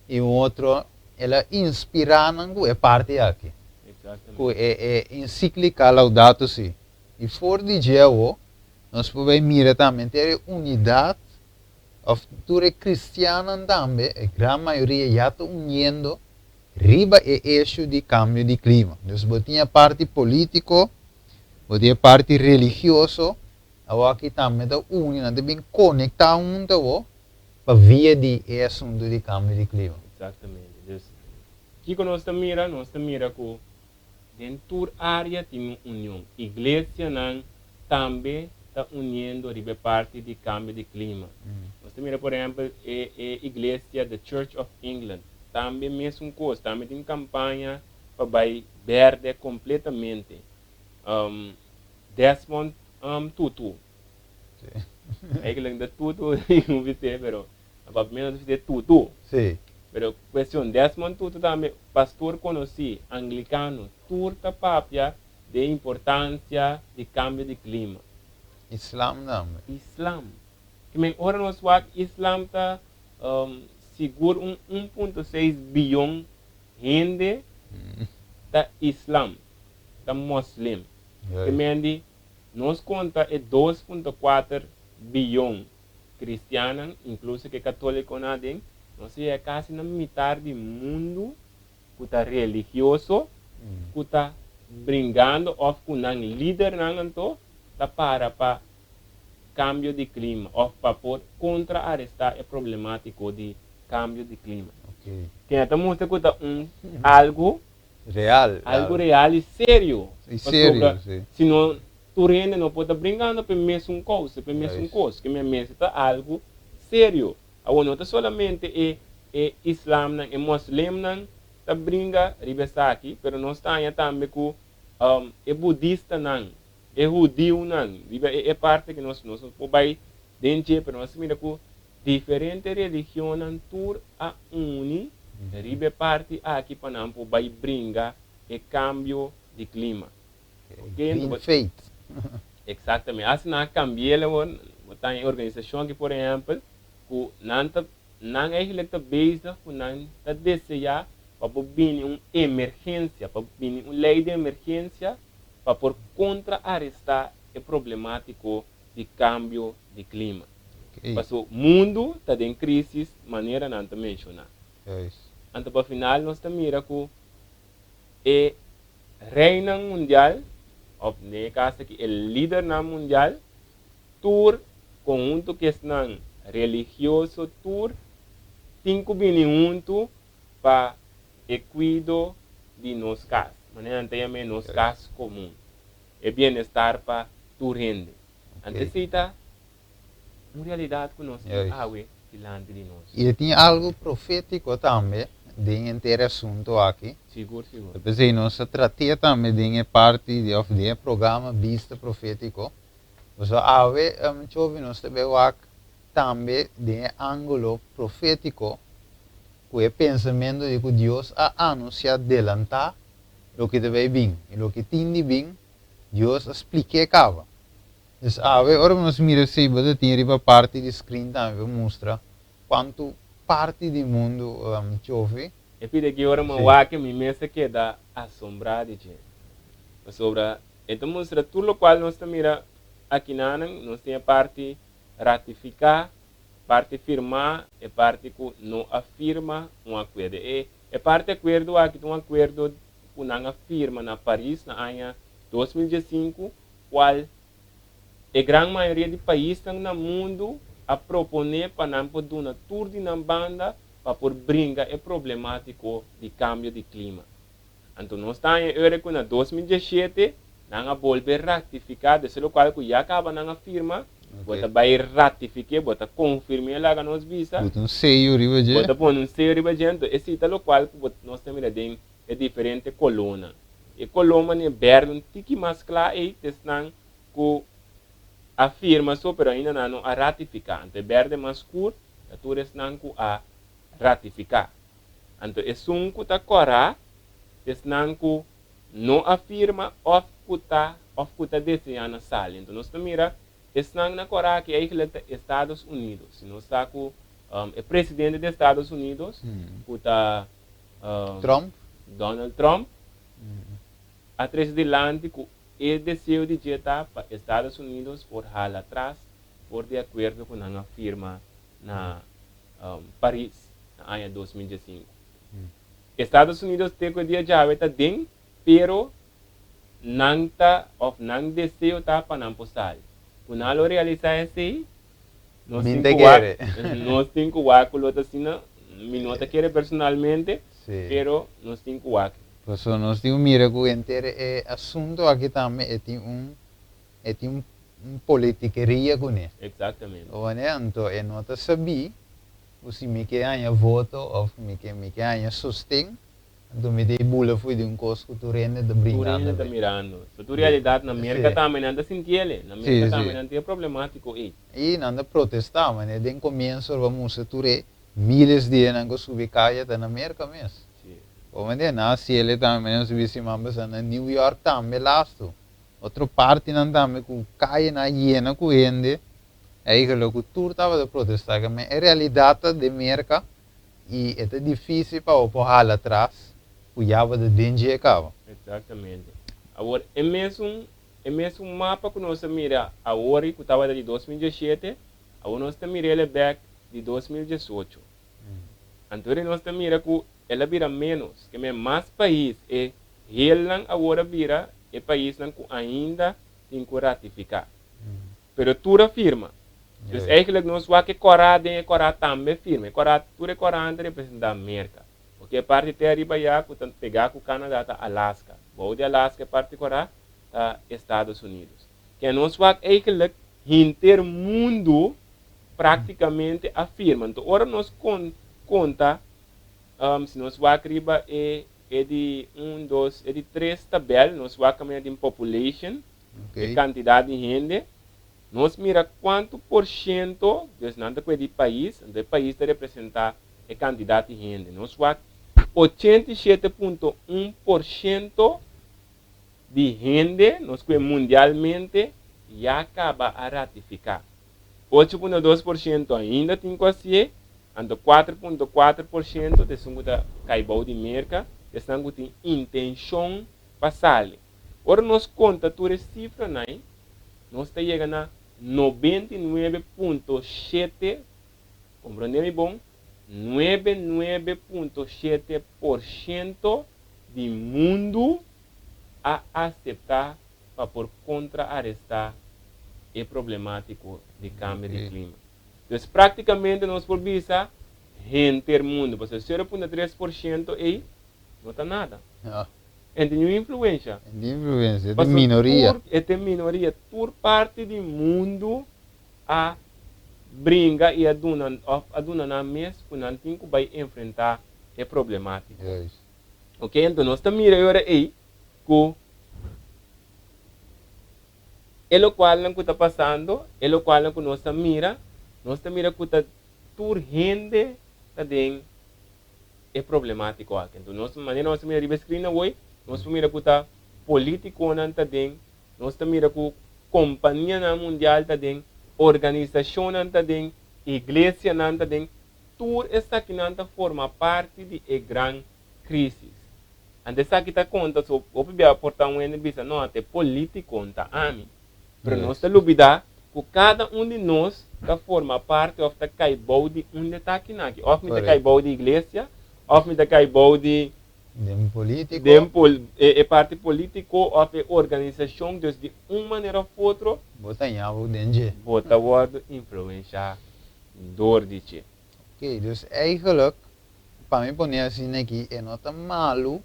Speaker 1: I un otro, el a inspirá nan ku e parti aki, ku e e ensiklika Laudato Si. I for di dje awo, nos por bai mira tambe henter e unidat, òf tur e kristiannan tambe, e gran mayoria ya ta uniendo riba e eshu di kambio di klima. Dus bo tin e parti polítiko, bo tin e parti religioso, awo aki tambe ta uni, nan ta bin konektá huntu awo, pa via di e asuntu di kambio di klima.
Speaker 2: Exactamente. Dus, kiko nos ta mira? Nos ta mira ku den tur área tin un union. Iglesianan tambe ta uniendo riba e parti di kambio di klima. Nos ta mira, por ehèmpel, e e iglesia The Church of England, tambe mesun kos, tambe tin kampaña pa bai bèrdè kompletamente. Desmond Tutu, Eigenlijk ta tutu un bisé, pero na papiamento nos bisé tutu.
Speaker 1: Sí.
Speaker 2: Pero cuestion Desmond Tutu tambe, pastor conocí, anglicano, tur ta papia de importancia di cambio di clima.
Speaker 1: Islam tambe.
Speaker 2: Islam. Ke men ora nos wak Islam ta sigur un 1.6 biyon hende ta Islam, ta moslim. Ke men di Nos konta e 2.4 biyon kristiannan, inkluso ku e katólikonan aden, nos a yega kasi na mitar di mundu ku ta religioso, ku ta bringando òf ku nan lidernan anto ta para pa kambio di klima òf pa por kontra-arestá e problemátiko di kambio di klima. Kina ta mustra ku ta un algu
Speaker 1: Real.
Speaker 2: Algo real y serio.
Speaker 1: Y serio, si.
Speaker 2: Si no, tur hende no por ta bringando p'e mesun causa, p'e mesun cos. Ke mester ta algo serio. Awor no ta solamente e e islamnan, e moslimnan ta bringa riba esaki, pero nos ta haña tambe cu e budistanan, e hudiunan, riba e e parte cu nos nos no por bay den dje, pero nos ta mira cu Diferente religionnan tur a uni riba e parti aki pa nan por bai bringa e cambio di clima.
Speaker 1: Green faith.
Speaker 2: Exactamente. Asi nan a cambi'el awor, bo ta e organisacion aki por ehempel, cu nan ta, nan eigenlijk ta bezig cu nan ta desea pa por bini un emergencia, pa bini un ley di emergencia pa por contra aresta e problematico di cambio di clima. Paso mundu ta den crisis manera nan ta menciona. Anto pa final nos ta mira cu e reynan mundial of den e caso aki e lidernan mundial tur conhunto cu esnan religioso tur tin cu bini hunto pa e cuido di nos cas, manera nan ta yama e nos cas comun, e bienestar pa tur hende. Anto esey ta un realidat ku nos tin awe dilanti di nos.
Speaker 1: I e tin algu profétiko tambe. den henter e asunto aki.
Speaker 2: Sigur, sigur.
Speaker 1: Ta p'esei nos a trat'é tambe den e parti di òf den e programa Bista Profétiko. Pasobra awe, Chovi, nos ta bai wak tambe den e ángulo profétiko ku e pensamentu di ku Dios a anunsiá delantá loke ta bai bin i loke tin di bin, Dios a splik'é kaba. Dus awe ora ku nos mira esei bo ta tin riba parti di screen tambe pa mustra kuantu parti di mundu chofi.
Speaker 2: E pida ki ora mi wak mi mes a keda asombrá di dje, pasobra e ta mustra tur lokual nos ta mira akinanan, nos tin e parti ratifiká, parti firmá, e parti ku no a firma un akuerdo. E e parti akuerdo aki ta un akuerdo ku nan a firma na Paris na aña 2015, kual e gran mayoria di paisnan na mundu a proponé pa nan por duna tur di nan banda pa por bringa e problemátiko di kambio di klima. Anto nos ta haña ora ku na 2017 nan a bolbe ratifiká, desde lokual ku ya kaba nan a firma, bo ta bai ratifik'é, bo ta konfirm'é laga nos bisa.
Speaker 1: Bo ta un seyo riba dje.
Speaker 2: Bo ta pone un seyo riba dje, anto esei ta lokual ku bo nos ta mira den e diferente kolónan. E koló manera bèrdè un tiki mas kla ei ta esnan ku a firma so pero ainda nan no a ratifiká. Anto e bèrdè mas skur ta tur esnan ku a ratifiká. Anto esun ku ta kòrá ta esnan ku no a firma òf ku ta òf ku ta deseá na sali. Anto nos ta mira esnan na kòrá aki eigentlik ta Estados Unidos. Si nos sa ku e presidente di Estados Unidos ku ta
Speaker 1: Trump.
Speaker 2: Donald Trump a trese dilanti ku e deseo di dje ta pa Estados Unidos por hala atras for di akuerdo ku nan a firma na Paris na aña 2015. Estados Unidos te ku e dia djawe ta den, pero nan ta òf nan deseo ta pa nan por sali. Ku nan lo realisá esei, Nos
Speaker 1: Mi
Speaker 2: tin
Speaker 1: ta
Speaker 2: ku wak,
Speaker 1: kere.
Speaker 2: nos tin ku wak ku lo ta asina, mi no ta kere personalmente,
Speaker 1: Sí.
Speaker 2: pero nos tin ku wak.
Speaker 1: Pasobra nos tin ku mira ku henter e asunto aki tambe e tin un e tin un un politikeria kuné.
Speaker 2: Exactamente.
Speaker 1: Bo wak Anto e no ta sabí ku si mi ke haña voto òf mi ke mi ke haña sosten, Anto mi ta e bula fo'i di un kos ku tur hende ta
Speaker 2: Tur
Speaker 1: brinkando
Speaker 2: hende ta
Speaker 1: be.
Speaker 2: mirando. So tur realidat na Merka tambe nan ta sintiele. Na Merka tambe nan tin e problemátiko ei.
Speaker 1: I nan ta protestá, manera den komienso riba mustra tur e miles di hendenan ku subi kaya ta na Merka mes. Bo mende? Nan a siele tambe manera nos subi siman pasá na New York tambe lastu. Otro partinan tambe ku kayanan a yena ku hende, eigenlijk ku tur tabata protestá. E realidat ta den Merka. I e ta difísil pa bo por hala atras ku ya bo ta den dje kaba.
Speaker 2: Exactamente. Awor, e mesun, e mesun mapa ku nos a mira awor i ku tabata di 2017, awor nos ta mir'el e bek di 2018. Anto ri nos ta mira ku el a bira ménos, ke men mas pais, e helnan awor a bira e paisnan ku ainda tin ku ratifiká. Pero tur a firma. Dus eigenlijk nos wak e kòrá den e kòrá tambe firma. E kòrá, tur e kòrá ta representá Merka. Oke, e parti te ariba ya ku ta pegá ku Canada ta Alaska. Bou di Alaska e parti kòrá ta Estados Unidos. Ke nos wak eigenlijk henter mundu práktikamente a firma. Anto ora nos kon konta, si nos wak riba e e di un, dos, e di tres tabèl, nos wak kaminda tin population, e kantidat di hende, nos mira kuantu por shento, dus nan ta kue di pais, anto e pais ta representá e kantidat di hende. Nos wak 87.1% di hende, nos kue mundialmente, ya kaba a ratifiká. 8.2% ainda tin ku hasié, anto 4.4% ta esun ku ta kai bou di Merka, esnan ku tin intenshon pa sali. Ora nos konta tur e sifranan ei, nos ta yega na 99.7, komprondé mi bon, 99.7% di mundu a aseptá pa por kontraarestá e problemátiko di kambio di klima. Dus práktikamente nos por bisa henter mundu, pasobra 0.3% ei no ta nada. E tin un influensha.
Speaker 1: E tin influensia, e tin minoria.
Speaker 2: Tur, e tin minoria. Tur parti di mundu a bringa i a duna òf a duna nan mes ku nan tin ku bai enfrentá e problemátiko.
Speaker 1: Juist.
Speaker 2: Oké, anto nos ta mira e ora ei ku e lokualnan ku ta pasando, e lokualnan ku nos ta mira, nos ta mira ku ta tur hende ta den e problemátiko aki. Anto nos, manera nos ta mira riba e screen awor, nos por mira ku ta polítikonan ta den, nos ta mira ku kompanianan mundial ta den, organisashonnan ta den, iglesianan ta den, tur esakinan ta forma parti di e gran krísis. Anto esaki ta konta so hopi bia por ta un hende bisa no ta e polítiko no ta ami. Pero nos ta lubidá ku kada un di nos ta forma parti òf ta kai bou di un di e takinan aki. Òf mi ta kai bou di iglesia, òf mi ta kai bou di
Speaker 1: Den polítiko.
Speaker 2: Den e parti polítiko òf e organisashon. Dus di un manera òf otro.
Speaker 1: Bo ta ña bo den dje.
Speaker 2: Bo ta wòrdu influenshá dor di dje.
Speaker 1: Oké, dus eigenlijk Pa mi pone asina aki e no ta malu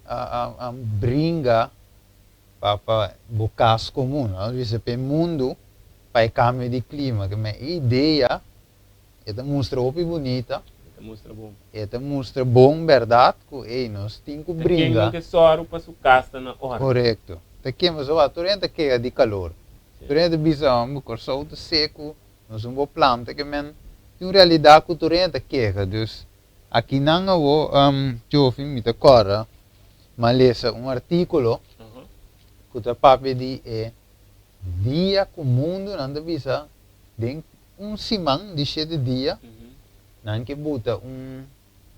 Speaker 1: a bringa pa pa bo kas komun, vamos bisa pa e mundu pa e kambio di klima, ke men e idea e ta mustra hopi bunita,
Speaker 2: E ta mustra bon.
Speaker 1: E ta mustra bon bèrdat ku ey nos tin ku
Speaker 2: Ta ken
Speaker 1: bringa.
Speaker 2: no ke sòru pa su kas ta na òrdu.
Speaker 1: Korekto. Ta ken pasobra tur hende ta keha di kalor, tur hende ta bisa homber Kòrsou ta seku, Nos un bo planta ke men tin un realidat ku tur hende ta keha. Dus akinan awo Jofi mi ta kòrda mi a lesa un artíkulo ku ta papia di e dia ku mundu nan ta bisa den un siman di shete dia nan ke buta un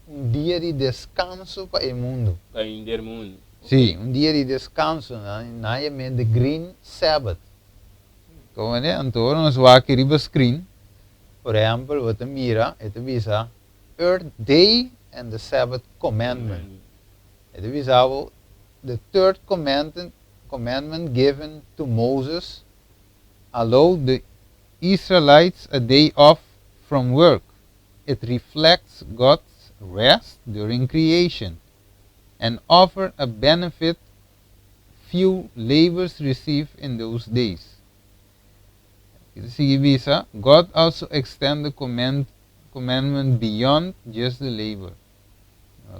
Speaker 1: un dia di deskanso pa e mundu.
Speaker 2: Pa henter mundu.
Speaker 1: Sí, un dia di deskanso. Nan a yam'é The Green Sabbath. Komo ne? Anto ora nos wak riba screen, por ehèmpel, bo ta mira e ta bisa Earth Day and the Sabbath Commandment. E ta bisa bo the third commandment given to Moses allowed the Israelites a day off from work. It reflects God's rest during creation and offered a benefit few laborers receive in those days. E ta sigui bisa, God also extend the command, commandment beyond just the labor.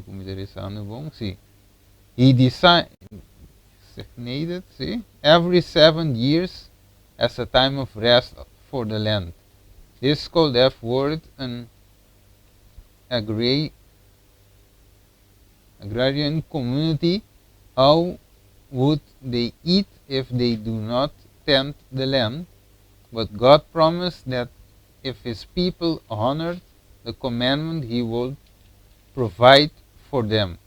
Speaker 1: Ku mi ta rezando bon? Sí. He designated, sí, every 7 years as a time of rest for the land. This could have worried an agrarian community. How would they eat if they do not tend the land? But God promised that if his people honored the commandment, he would provide for them.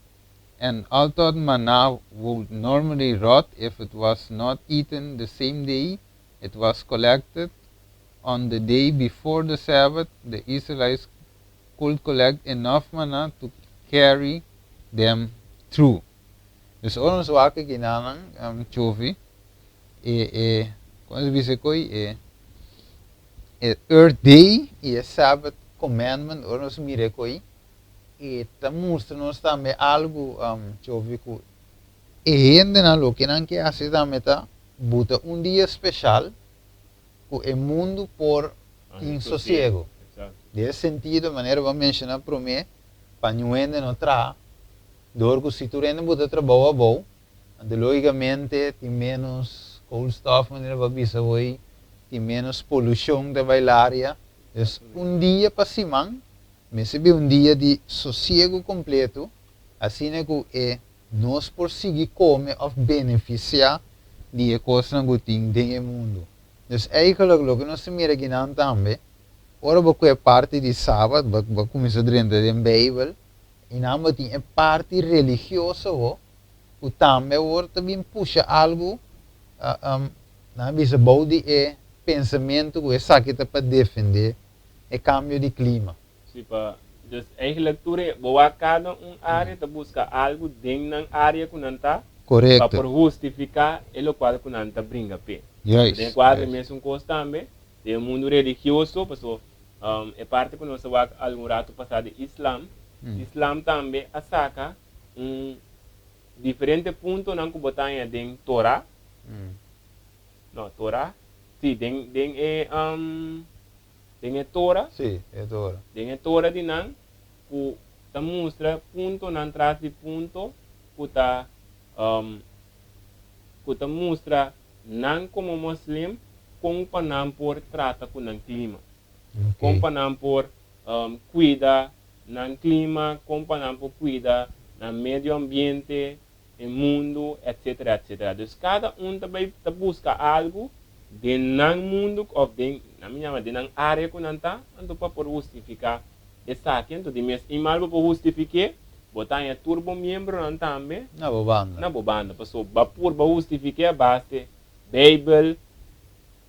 Speaker 1: And although manna would normally rot if it was not eaten the same day it was collected, on the day before the Sabbath, the Israelites could collect enough manna to carry them through. Dus ora nos wak akinan, Chofi, e kon se bisa koi e Earth Day i e Sabbath Commandment, ora nos mira koi, e ta mustra nos tambe algu, Chofi, ku e hendenan loke nan ke hasi tambe ta buta un dia speshal ku e mundu por tin sosiego. Den e sentido, manera bo a menshoná promé, pa niun hende no traha, dor ku si tur hende buta trabou abou, anto lógikamente tin ménos koolstof, manera bo a bisa hoy, tin ménos polushon ta bai laria. Dus un dia pa siman mester bin un dia di sosiego kompleto, asina ku e nos por sigui kome òf benefisiá di e kosnan ku tin den e mundu. Dus eigenlijk loke nos ta mira akinan tambe, ora bo kue parti di Sabat, bo bo kuminsá drenta den Beibel, i nan bo tin e parti religioso ho, ku tambe awor ta bin pusha algu, nan a bisa bou di e pensamentu ku esaki ta pa defendé e kambio di klima.
Speaker 2: Sí, pa, dus eigenlijk tur e, bo wak kada un área ta buska algu den nan área ku nan ta, pa por hustifiká e lokual ku nan ta bringa p'e. Den e kuadro e mesun kos tambe, den e mundu religioso, paso e parti ku nos a wak algun ratu pasá di Islam, Islam tambe a saka un diferente puntonan ku bo ta haña den Torah, no, Torah, sí, den den e. Den e tora.
Speaker 1: Sí, e tora.
Speaker 2: Den e tora di nan ku ta. Ta mustra puntonan tras di punto ku ta mustra nan komo moslim kon pa nan por trata ku nan klima. Kon pa nan por kuida nan klima, kon pa nan por kuida nan medio ambiente, e mundu, etcetera, etcetera. Dus kada un ta bai ta buska algu den nan mundu òf den, nan mi yama den nan área ku nan ta, anto pa por hustifiká esaki. Anto di mes i mal bo por hustifik'é, bo ta haña tur bo miembronan tambe
Speaker 1: Na bo banda.
Speaker 2: na bo banda. Pasobra bo a purba hustifik'é a base Beibel,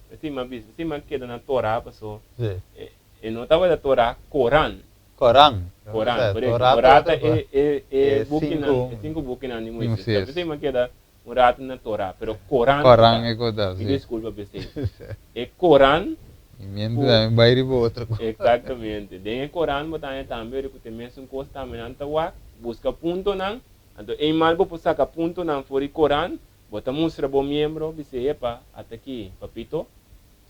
Speaker 2: esei mi a bisa, esei mi a keda na Torah paso e no tabata Torah, Koran.
Speaker 1: Koran.
Speaker 2: Koran, korekto. Torah ta e e e bukinan, e sinku bukinan di Moises. Ta p'esei mi a keda un ratu na Torah, pero Koran ku
Speaker 1: ta. Koran e ku ta,
Speaker 2: si. Mi diskulpa p'esei. E Koran
Speaker 1: Mi mente tambe bai riba otro kos.
Speaker 2: Eksaktamente. Den e Koran bo ta haña tambe ku ta e mesun kos tambe nan ta wak, buska puntonan, anto eenmaal bo por saka puntonan for di Koran, bo ta mustra bo miembro, bis'é, Epa, ata aki, papito.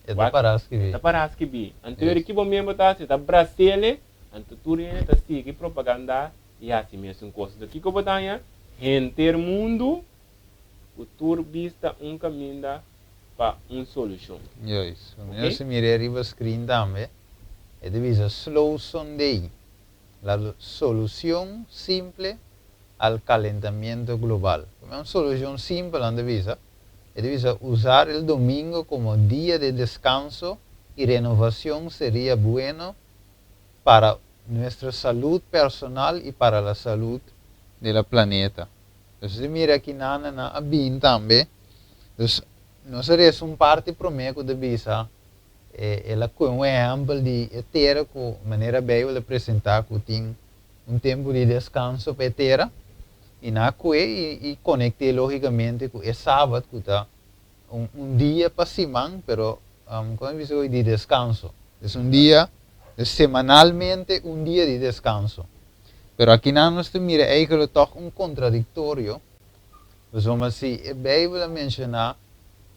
Speaker 1: E ta pará skibí.
Speaker 2: E ta pará skibí. Anto yori ki bo miembro ta hasi? E ta bras'ele, anto tur hende ta sigui propagandá i hasi mesun kos. Anto kiko bo ta haña? Henter mundu ku tur bista un kaminda pa un solushon.
Speaker 1: Juist. Mi a mir'é riba screen tambe. E ta bisa Slow Sunday, la solucion simple al calentamiento global. Un solucion simpel nan ta bisa. E ta bisa, Usar el domingo como dia de descanso y renovacion seria bueno para nuestra salud personal y para la salud de la planeta. Nos ta mira aki nan nan a bin tambe. Dus nos a resa un parti prome cu ta bisa el a coge un ehempel di e tera cu manera Bijbel a presenta cu tin un tempu di deskanso pa e tera, i nan a kue i konekt'é lógikamente ku e sabat ku ta un dia pa siman, pero komo mi bisa hoy, di deskanso. Es un dia, semanalmente un dia di deskanso. Pero akinan nos ta mira eigentlik tòg un kontradiktorio, pasobra si e Beibel a menshoná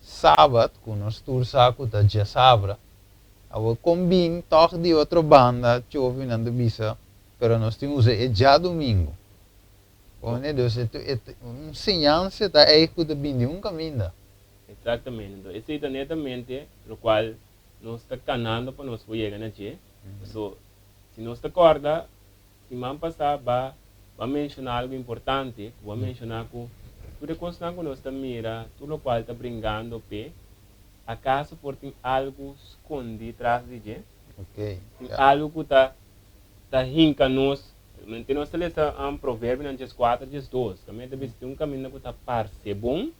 Speaker 1: sabat, ku nos tur sa ku ta djasabra, Awor kon bin tòg di otro banda chovinan ta bisa pero nos tin usa e djadumingu. Pone dus e e un siñansa ta ei ku ta bin di un kaminda.
Speaker 2: Exactamente. Enton esei ta netamente lokual nos ta kanando pa nos por yega na dje. Paso si nos ta kòrda siman pasá ba ba menshoná algu importante ku ba menshoná ku tur e kosnan ku nos ta mira tur lokual ta bringando p'e Akaso por tin algu skondí tras di dje? Tin algu ku ta ta hinka nos? Mente nos ta lesa Proverbionan 14 12, kaminda ta bisa tin un kaminda ku ta parse bon,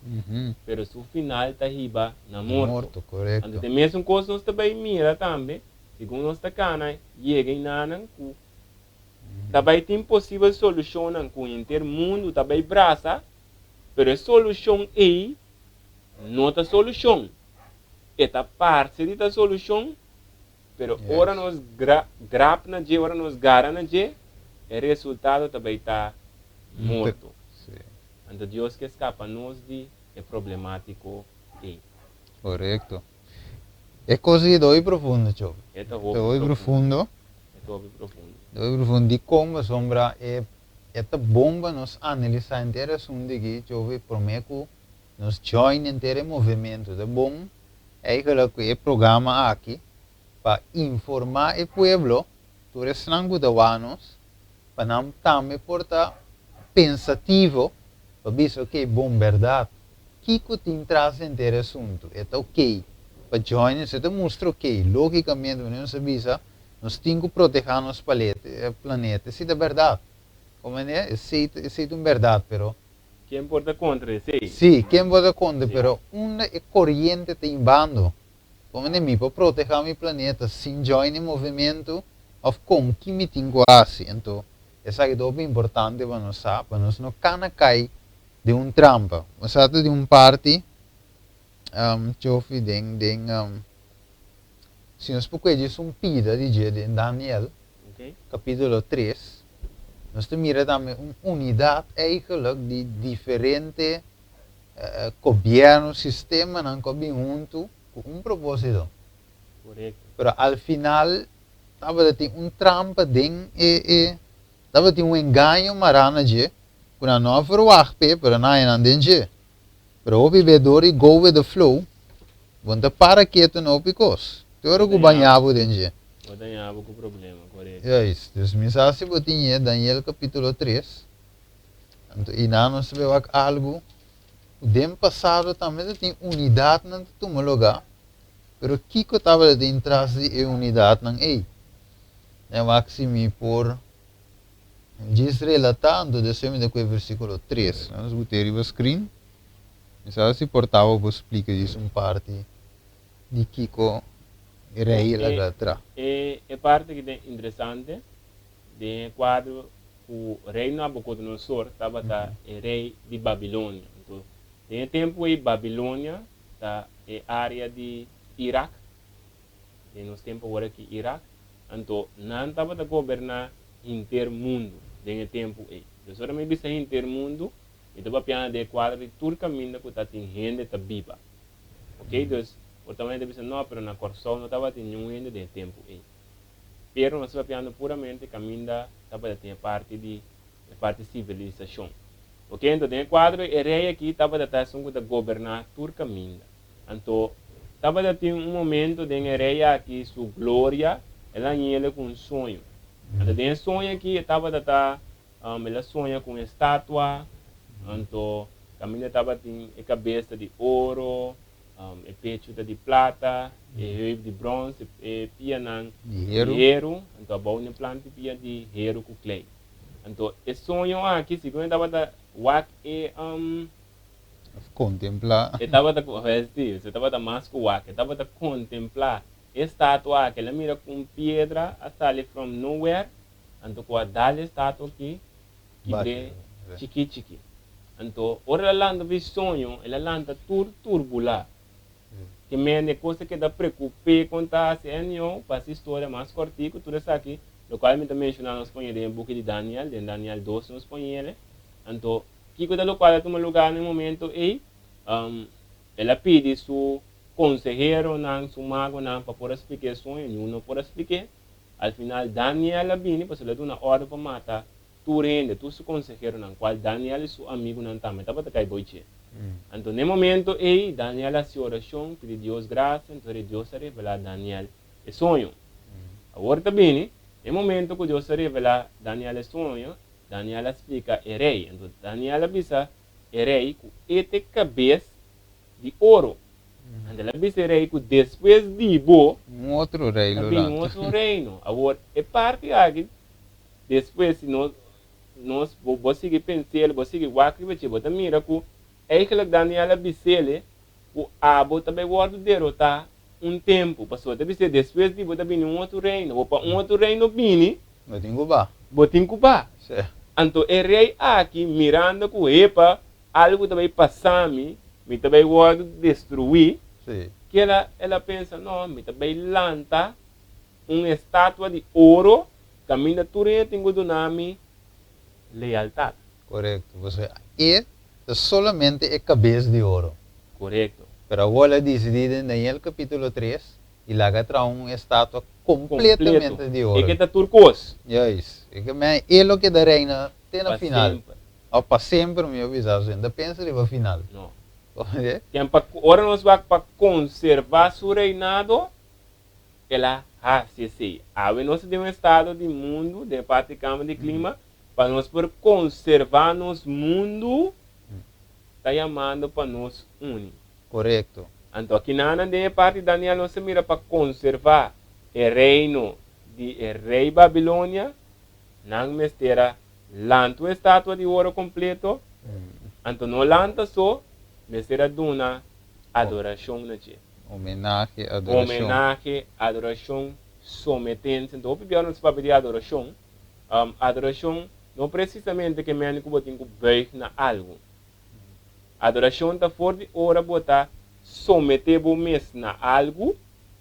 Speaker 2: pero su final ta hiba na morto. Anto ta e mesun kos nos ta bai mira tambe, segun nos ta kana yega enanan ku ta bai tin posibel solushonnan ku henter mundu ta bai brasa, pero e solushon ei no ta solushon. E ta parse di ta solushon, pero ora nos grap na dje, ora nos gara na dje, e resultado ta bai ta morto. Anto Dios ke skapa nos di e problemátiko ei.
Speaker 1: Korekto. E kos ei ta hopi profundo, Chopi.
Speaker 2: E ta hopi profundo. E ta hopi profundo.
Speaker 1: E ta hopi profundo. Dikon? Pasobra e ta bon pa nos analisá henter e asuntu aki, Chopi, promé ku nos join henter e movementu. Ta bon eigenlijk ku e programa aki pa informá e pueblo, tur esnan ku ta wak nos, pa nan tambe por ta pensativo pa bisa ok, bon bèrdat, kiko tin tras henter e asuntu? E ta ok pa join esei ta mustra ok, lógikamente manera nos a bisa, nos tin ku protehá nos planeta, esei ta bèrdat. Komo manera? Esei esei ta un bèrdat, pero
Speaker 2: Ken por ta kontra esei?
Speaker 1: Sí, ken por ta kontra, pero unda e koriente ta imbando? Komo manera mi por protehá mi planeta sin join e movementu òf kon ki mi tin ku hasi? Anto, esaki ta hopi importante pa nos sa, pa nos no kana kai den un trampa. Bo sa ta di un parti, Chofi, den den si nos por kue djis un pida di dje den Daniel kapítulo tres, nos ta mira tambe un unidat eigenlijk di diferente gobièrnu, sistemanan ku a bin huntu ku un propósito.
Speaker 2: Korekto.
Speaker 1: Pero al final tabata tin un trampa den e e. Tabatin un engaño mará na dje ku nan no a verwagt p'e, pero nan a haña nan den dje. Pero hopi be dor di go with the flow, bo no ta para ketu na hopi kos. Te ora ku baña bo den dje.
Speaker 2: Bo ta haña bo ku problema, korekto.
Speaker 1: Juist. Dus mi sa si bo tin e Daniel kapítulo tres. Anto i nan nos ta bai wak algu ku den pasado tambe ta tin unidatnan ta tuma lugá, pero kiko tabata tin tras di e unidatnan ei? Den wak si mi por djis relatá, anto despues mi ta ku e versíkulo tres. Nos but'é riba screen. Mi sa si por taba bo splika djis un parti di kiko e rei laga tra.
Speaker 2: E parti ki ta interesante den e kuadro ku rei Nabukodonosor tabata e rei di Babilonia. Anto den e tempu ei Babilonia ta e área di Irak, den nos tempu awor aki Irak. Anto nan tabata goberná henter mundu den e tempu ei. Dus ora mi bisa henter mundu, mi ta papiando den e kuadro di tur kaminda ku ta tin hende ta biba. Oké, dus por ta manera ta bisa no, pero na Kòrsou no tabatin niun hende den e tempu ei. Pero nos ta papiando puramente kaminda tabata tin e parti di e parti sivilisashon. Oké, anto den e kuadro e rei aki tabata ta esun ku ta goberná tur kaminda. Anto tabata tin un momento den e rei aki su gloria, el a hañ'ele ku un soño. Anto den e soño aki e tabata ta, el a soña ku un estatua, anto kaminda tabatin e kabes ta di oro, e pechu ta di plata, e heup di brons, e pianan
Speaker 1: Di heru.
Speaker 2: di heru, anto abou n'e planta di pia di heru ku klei. Anto e soño aki, segun e tabata wak e.
Speaker 1: Of kontemplá.
Speaker 2: E tabata ku, sí, e tabata mas ku wak, e tabata kontemplá e statua aki. El a mira ku un piedra a sali from nowhere, anto ku a dal e statua aki kibr'é chikí chikí. Anto, ora el a lanta for e soño, el a lanta tur turbulá. Ke mende e kos a keda preokup'é kon ta hasi. Anyhow, pa hasi historia mas kòrtiku, tur esaki, lokual mi ta menshoná nos pon den e buki di Daniel, den Daniel dos nos pon el. Anto, Kiko ta lokual a tuma lugá na e momento ei? El a pidi su konseheronan, su magonan pa por a splik'é e sueño. Niun no por a splik'é. Al final Daniel a bini pasobra el a duna òrdu pa mata tur hende, tur su konseheronan, kual Daniel i su amigunan tambe tabata kai boi dje. Anto na e momento ei Daniel a hasi orashon, pidi Dios grasia, anto e Dios a revelá Daniel e sueño. Awor ta bini e momento ku Dios a revelá Daniel e sueño, Daniel a splika e rei. Anto Daniel a bisa e rei ku e ta e kabes di oro. Anto el a bisa e rei ku despues di bo
Speaker 1: Un otro rei
Speaker 2: ta
Speaker 1: lo
Speaker 2: bini un
Speaker 1: lanta.
Speaker 2: otro reino. Awor e parti aki, despues si nos nos bo bo sigui pens'el, bo sigui wak riba dje, bo ta mira ku eigenlijk Daniel a bis'el ku abo ta bai wòrdu derotá un tempu, pasobra ta bis'é despues di bo ta bini un otro reino, bo pa un otro reino bini,
Speaker 1: Bo tin ku ba.
Speaker 2: Bo tin ku ba.
Speaker 1: Sí.
Speaker 2: Anto e rei aki, mirando ku hepa algu ta bai pasa mi, mi ta bai wòrdu destruí,
Speaker 1: Sí.
Speaker 2: kila el a pensa, No, mi ta bai lanta un estatua di oro kaminda tur hende tin ku duna mi lealtat.
Speaker 1: Korekto. Pasobra e ta solamente e kabes di oro.
Speaker 2: Korekto.
Speaker 1: Pero awor el a disidí den Daniel kapítulo tres i laga traha un estatua completamente di oro.
Speaker 2: E ke ta tur kos.
Speaker 1: Juist. E ke men e lo keda reina te na
Speaker 2: Pa
Speaker 1: final.
Speaker 2: semper.
Speaker 1: Of pa semper mi a bisa asin. Ta pensa riba final.
Speaker 2: No.
Speaker 1: Comprende?
Speaker 2: Ken pa ora nos wak pa konservá su reinado, el a hasi esei. Awe nos ta den un estado di mundu, den parti kambio di klima, pa nos por konservá nos mundu, ta yamando pa nos uni.
Speaker 1: Korekto.
Speaker 2: Anto akinanan den e parti Daniel nos ta mira pa konservá e reino di e rei Babilonia, nan mester a lanta un estatua di oro kompleto, anto no lanta so, mester a duna adorashon na dje.
Speaker 1: Homenahe, adorashon.
Speaker 2: Homenahe, adorashon, sometense. Anto hopi bia nos papia di adorashon, adorashon no presisamente ke mende ku bo tin ku buig na algu. Adorashon ta for di ora bo ta someté bo mes na algu,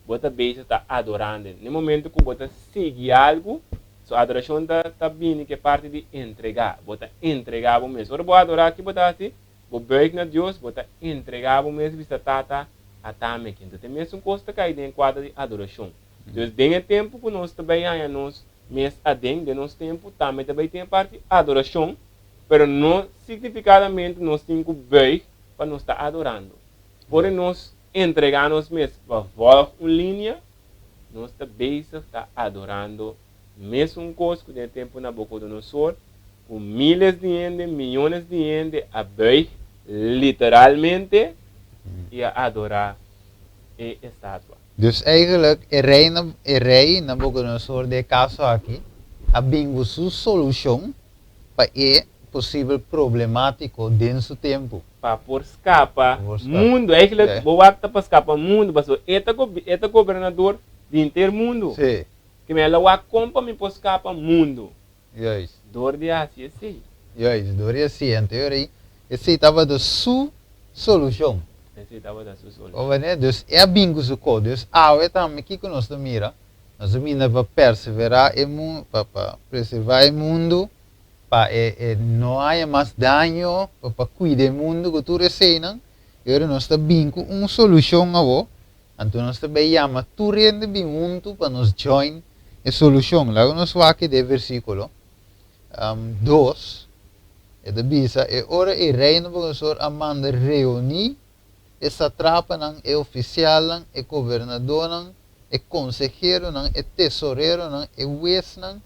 Speaker 2: bo ta bezig ta adorando. Na e momento ku bo ta sigui algu, so adorashon ta ta bini ku e parti di entregá. Bo ta entregá bo mes. Ora bo adorá, ki bo ta hasi? Bo buig na Dios, bo ta entregá bo mes bisa, Tata, atami aki. Enton, ta e mesun kos ta kai den e kuadro di adorashon. Dus den e tempu ku nos ta bai haña nos. mes aden den nos tempu tambe ta bay tin e parti adoracion, pero no significadamente nos tin cu buig pa nos ta adorando. Por e nos entrega nos mes pa volg un linea, nos ta bezig ta adorando mesun cos cu den e tempu Nabucodonosor, cu miles di hende, miyones di hende a buig literalmente y a adora e estatua.
Speaker 1: Dus eigenlijk e rei e rei Nabucodonosor den e caso aki a bin cu su solucion pa e posibel problematico den su tempo.
Speaker 2: Pa por scapa mundo. Eigenlijk bo wak ta pa scapa mundo pasobra e ta e ta gobernador di henter mundo. Ke mi a wak con pa mi por scapa mundo. Dor di haci esey.
Speaker 1: Juist, dor di haci. Anto e ora ey esey tabata su solucion.
Speaker 2: Esey tabata su solucion.
Speaker 1: Dus e a bin cu su cos. Dus awe tambe kico nos ta mira? Nos a bini pa perseverá e mundu, pa pa preservá e mundu, pa e e no haya mas daño, pa pa kuida e mundu ku tur eseinan. I ora nos ta bin ku un solushon awor, anto nos ta bai yama tur hende bin huntu pa nos join e solushon. Laga nos wak den e versíkulo 2, e ta bisa, E ora e rei Nabukodonosor a manda reuní e satrapanan, e ofisialnan, e gobernadónan, e konseheronan, e tesoreronan, e huesnan,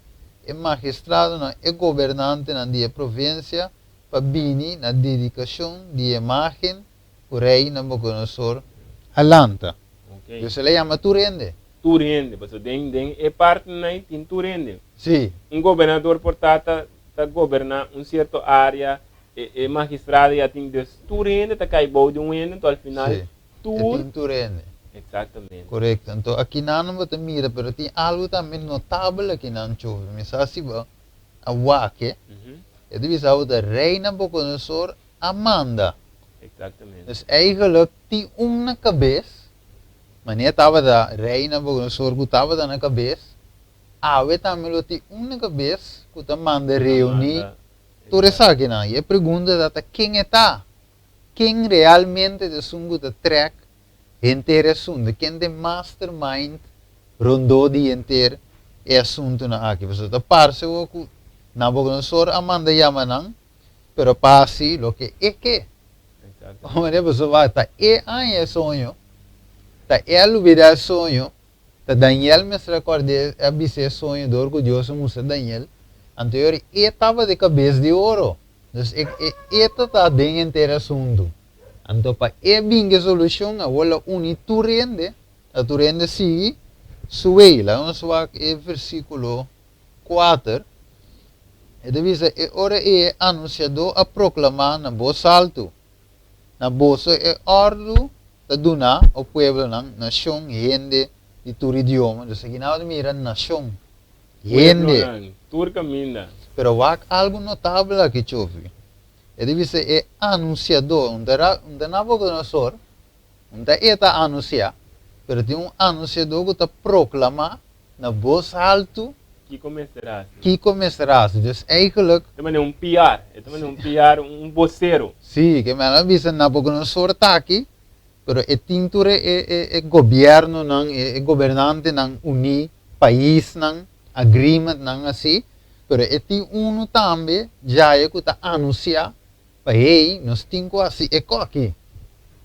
Speaker 1: e magistradonan, e gobernantenan di e provinsia pa bini na dedikashon di e imágen ku Rei Nabukodonosor a lanta. Dus el a yama tur hende.
Speaker 2: Tur hende, pasobra den den e partinan ei tin tur hende.
Speaker 1: Sí.
Speaker 2: Un gobernador por ta ta ta goberná un sierto área, e e magistrado ya tin, dus tur hende ta kai bou di un hende, enton al final
Speaker 1: Sí.
Speaker 2: Tur.
Speaker 1: E tin tur hende.
Speaker 2: Exactamente.
Speaker 1: Correcto. Anto akinan bo ta mira, pero tin algo tambe notabel akinan, Chovi. Mi sa si bo a wak e. E ta bisa bo ta Rey Nabucodonosor a manda.
Speaker 2: Exactamente.
Speaker 1: Dus eigenlijk tin un na cabes, manera tabata Rey Nabucodonosor cu tabata na cabes, awe tambe lo tin un na cabes cu ta manda reuni tur esakinan. Y e pregunta ta, ta ken e ta? Ken realmente ta esun ku ta trèk henter e asuntu? Ken ta e mastermind rondó di henter e asuntunan aki? Pasobra ta parse awor ku Nabucodonosor a manda yama nan, pero pa hasi loke e ke. Manera pasobra ta e haña e soño, ta e a lubidá e soño, Ta Daniel mester a kòrd'é, a bis'é e soño dor ku Dios a mustra Daniel. Anto e ora e tabata e kabes di oro. Dus e e e ta ta den henter e asuntu. Anto pa e bin ku e solushon, awor lo uni tur hende, pa tur hende sigui su wei. Laga nos wak e versíkulo 4. E ta bisa, E ora ei e anunsiadó a proklamá na bos altu, Na boso e òrdu ta duná, o pueblonan, nashon, hende di tur idioma. Dus aki nan ta mira nashon, hende.
Speaker 2: Pueblonan, tur kaminda.
Speaker 1: Pero wak algu notabel aki, Chofi. E ta bisa e anunsiadó, un ta un ta Nabucodonosor, un ta e ta anunsiá, pero tin un anunsiadó ku ta proklamá na bos haltu.
Speaker 2: Kiko mester hasi?
Speaker 1: Kiko mester hasi? Dus eigenlijk.
Speaker 2: E ta manera un PR, e ta manera un PR, un bosero.
Speaker 1: Sí, ke men a bisa Nabucodonosor ta aki, pero e tin tur e e e gobiernonan, e e gobernantenan uní, paisnan, agreementnan así, pero e tin unu tambe djaya ku ta anunsiá pa hey, nos tin ku hasi e koki.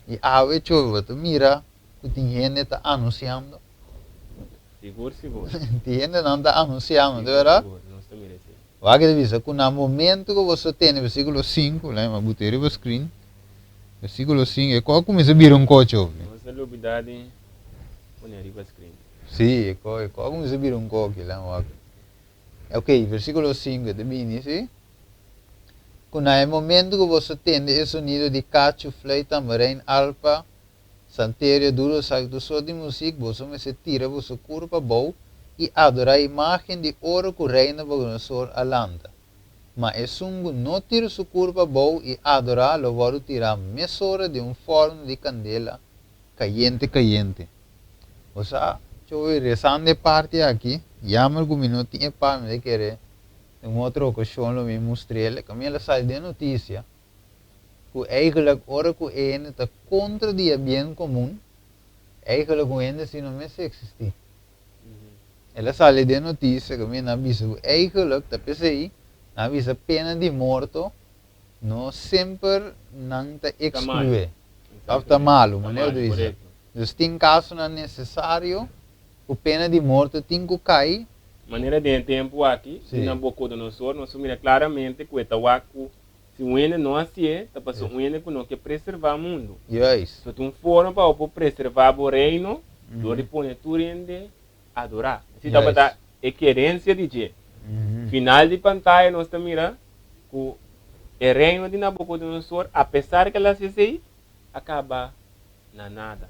Speaker 1: I awe chobe bo ta mira ku tin hende ta anunsiando.
Speaker 2: Sigur, sigur.
Speaker 1: Tin hendenan ta anunsiando, ta berdad?
Speaker 2: Sigur, nos ta mira esei.
Speaker 1: Wak e ta bisa ku na momento ku boso tende versíkulo 5, lei mi buta riba screen, versíkulo 5, e kos a kuminsá bira un kochi hopi.
Speaker 2: Nos a lubidá di pone riba screen.
Speaker 1: Sí, e kos, e kos a kuminsá bira un koki, lei mi wak. Ok, versíkulo 5 e ta bini, sí, Ku na e momento ku boso tende e sonido di kachu, fluit, tamborein, arpa, Santeria, duro sa ku tur sort di musik, boso mester tira boso kurpa abou i adorá imágen di oro ku Rei Nabucodonosor a lanta. Ma esun ku no tira su kurpa abou i adorá lo wòrdu tirá mesora den un fòrnu di kandela kayente kayente. Bo sa, Chowi, resando e parti aki, jammer ku mi no tin e parti, mi ta kere den un otro okashon lo mi mustr'el, kaminda el a sali den notisia. Ku eigenlijk ora ku e hende ta kontra di e bien komun, eigenlijk un hende así no mester eksistí. El a sali den notisia ku mi nan a bisa ku eigenlijk ta p'esei nan a bisa pena di morto no semper nan ta eksklué òf ta malu, manera ku ta bisa. Dus tin kasonan nesesario ku pena di morto tin ku kai.
Speaker 2: Manera den e tempu aki di Nabucodonosor nos a mira klaramente ku e ta wak ku si un hende no hasié ta pasobra un hende ku no ke preservá mundu. So ta un forma pa bo por preservá bo reino dor di pone tur hende adorá. Esei tabata e kerensia di dje. Final di pantaya nos ta mira ku e reino di Nabucodonosor, apesar ku el a hasi esei, a kaba na nada.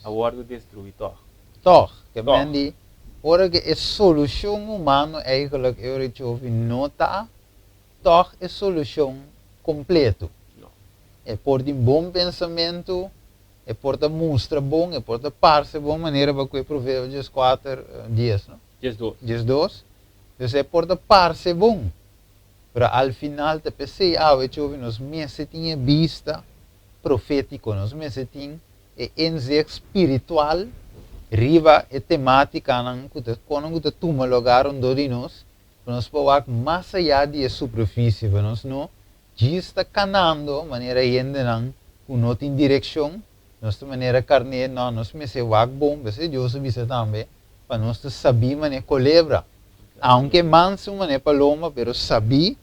Speaker 2: A wòrdu destruí tòg.
Speaker 1: Tòg, ke men di ora ku e solushon humano eigentlik e ora chofi no ta tòg e solushon kompleto. E por tin bon pensamentu, E por ta mustra bon, e por ta parse bon manera pa ku e Proverbio 14, 10, no?
Speaker 2: 12.
Speaker 1: 12. Dus e por ta parse bon, pero al final ta p'esei awe chovi nos mester tin e bista profétiko, nos mester tin e inzicht spiritual riba e tematikanan ku ta kono ku ta tuma lugar rondó di nos, pa nos por wak mas ayá di e superfisie, pa nos no Djis ta kanando manera hendenan ku no tin direkshon, nos ta manera karné, no, nos mester wak bon, p'esei Dios a bisa tambe pa nos ta sabí manera kolebra, aunke mansu manera paloma, pero sabí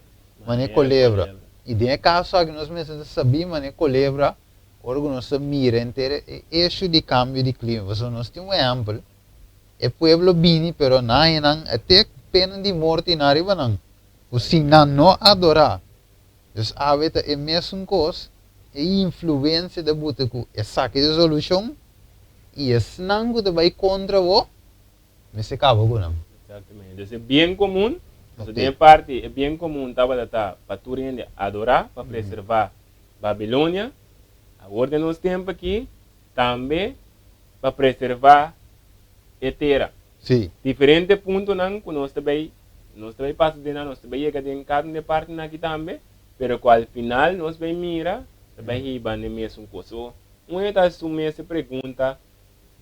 Speaker 1: manera kolebra. I den e kaso aki nos mester ta sabí manera kolebra ora ku nos ta mira henter e eshu di kambio di klima, pasobra nos tin un ehèmpel, e pueblo bini pero nan haña nan a te pena di morto i nan riba nan. Ku si nan no adorá Dios awe ta e mesun kos, e influensia ta buta ku esaki ta e solushon i esnan ku ta bai kontra bo mester kaba ku nan.
Speaker 2: Exactamente. Dus e bien komun, pasobra den e parti e bien komun tabata ta pa tur hende adorá, pa preservá Babilonia. Awor den nos tempu aki tambe pa preservá e tera.
Speaker 1: Sí.
Speaker 2: Diferente puntonan ku nos ta bai nos ta bai pasa den nan, nos ta bai yega den kada un di e partinan aki tambe, pero ku al final nos bai mira ta bai hiba n'e mesun kos. So, un hende ta hasi su mes e pregunta,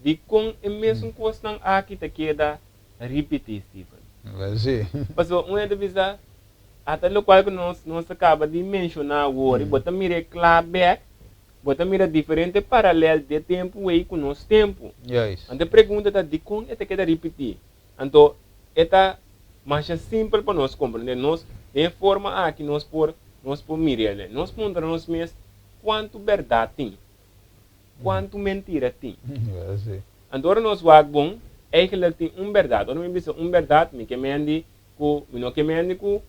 Speaker 2: Dikon e mesun kosnan aki ta keda ripití, Steven?
Speaker 1: Wel, sí.
Speaker 2: Pasobra un hende ta bisa, Ata lokual ku nos nos a kaba di menshoná awor, i bo ta mira e kla bèk, Bo ta mira diferente paralel d'e tempu ei ku nos tempu. Anto e pregunta ta dikon e ta keda ripití? Anto e ta masha simpel pa nos komprendé. Nos den e forma aki nos por nos por mir'el. Nos puntra nos mes kuantu bèrdat tin? Kuantu mentira tin? Anto ora nos wak bon, eigentlik tin un bèrdat. Ora mi bisa un bèrdat mi ke mendi ku mi no ke mendi ku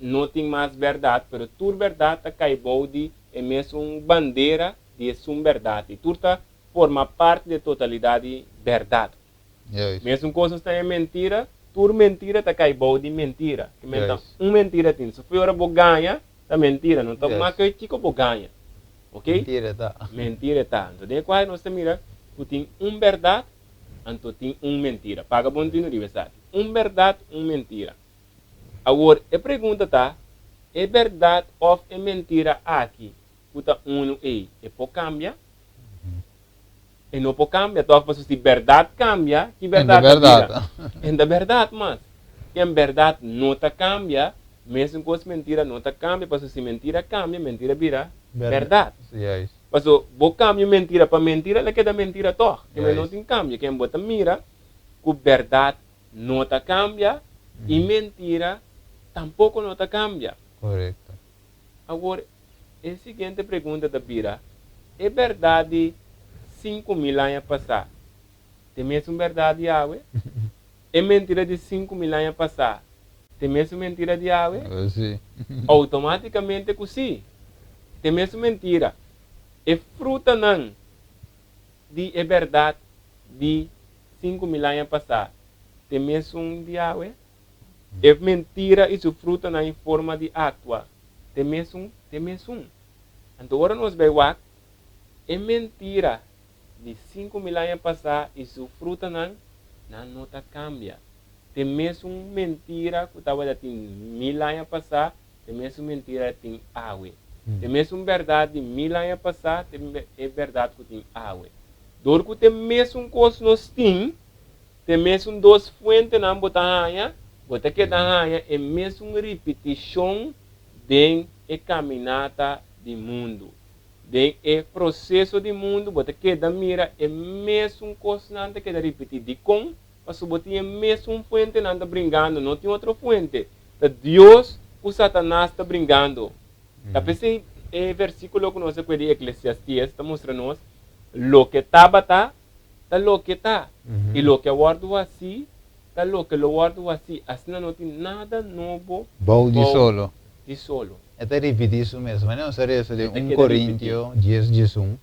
Speaker 2: No tin mas bèrdat, pero tur bèrdat ta kai bou di e mesun bandera di esun bèrdat, i tur ta forma parti di e totalidat di bèrdat. Mesun kos nos ta e mentira, tur mentira ta kai bou di mentira. Ke men ta un mentira tin. So ora bo gaña, ta mentira. No ta mas ke kiko bo gaña. Ok?
Speaker 1: Mentira ta.
Speaker 2: Mentira ta. Anto den e kuadro nos ta mira ku tin un bèrdat, anto tin un mentira. Paga bon tinu riba esaki. Un bèrdat, un mentira. Awor, e pregunta ta, E bèrdat òf e mentira aki ku ta unu ei, e por kambia? E no por kambia tòg, pasobra si bèrdat kambia, ki bèrdat ta bira? E ta bèrdat mas. Ken bèrdat no ta kambia, mesun kos mentira no ta kambia, pasobra si mentira kambia, mentira bira bèrdat. Pasobra bo kambia mentira pa mentira, el a keda mentira tòg. Ken no tin kambia. Ken bo ta mira ku bèrdat no ta kambia i mentira tampoko no ta kambia.
Speaker 1: Korekto.
Speaker 2: Awor, e siguiente pregunta ta bira, E bèrdat di 5000 aña pasá ta e mesun bèrdat di awe? E mentira di 5000 aña pasá ta e mesun mentira di awe?
Speaker 1: Sí.
Speaker 2: Outomátikamente ku sí. Ta e mesun mentira. E frutanan di e bèrdat di 5000 aña pasá te mesun di awe? E mentira i su frutanan i forma di aktua te mesun? Te mesun. Anto ora nos bai wak e mentira di 5000 aña pasá i su frutanan, nan no ta kambia. Te mesun mentira ku tabata tin 1000 aña pasá, te mesun mentira tin awe. Te mesun bèrdat di 1000 aña pasá te e bèrdat ku tin awe. Dor ku te mesun kos nos tin, Te mesun dos fuentenan bo ta haña, bo ta keda haña e mesun ripitishon den e kaminata di mundu. Den e proseso di mundu bo ta keda mira e mesun kosnan ta keda ripití. Dikon? Pasobra bo tin e mesun fuentenan ta bringando, no tin otro fuente. Ta Dios ku Satanas ta bringando. Ta p'esei e versíkulo ku nos a kue di Eklesiastíes ta mustra nos loke tabata ta loke ta, i loke a wòrdu hasí ta loke lo wòrdu hasí. Asina no tin nada nobo
Speaker 1: Bou di solo.
Speaker 2: di solo.
Speaker 1: E ta ripití su mes. Manera nos a resa den
Speaker 2: E ta
Speaker 1: un
Speaker 2: keda ripití.
Speaker 1: Korintio dies 11,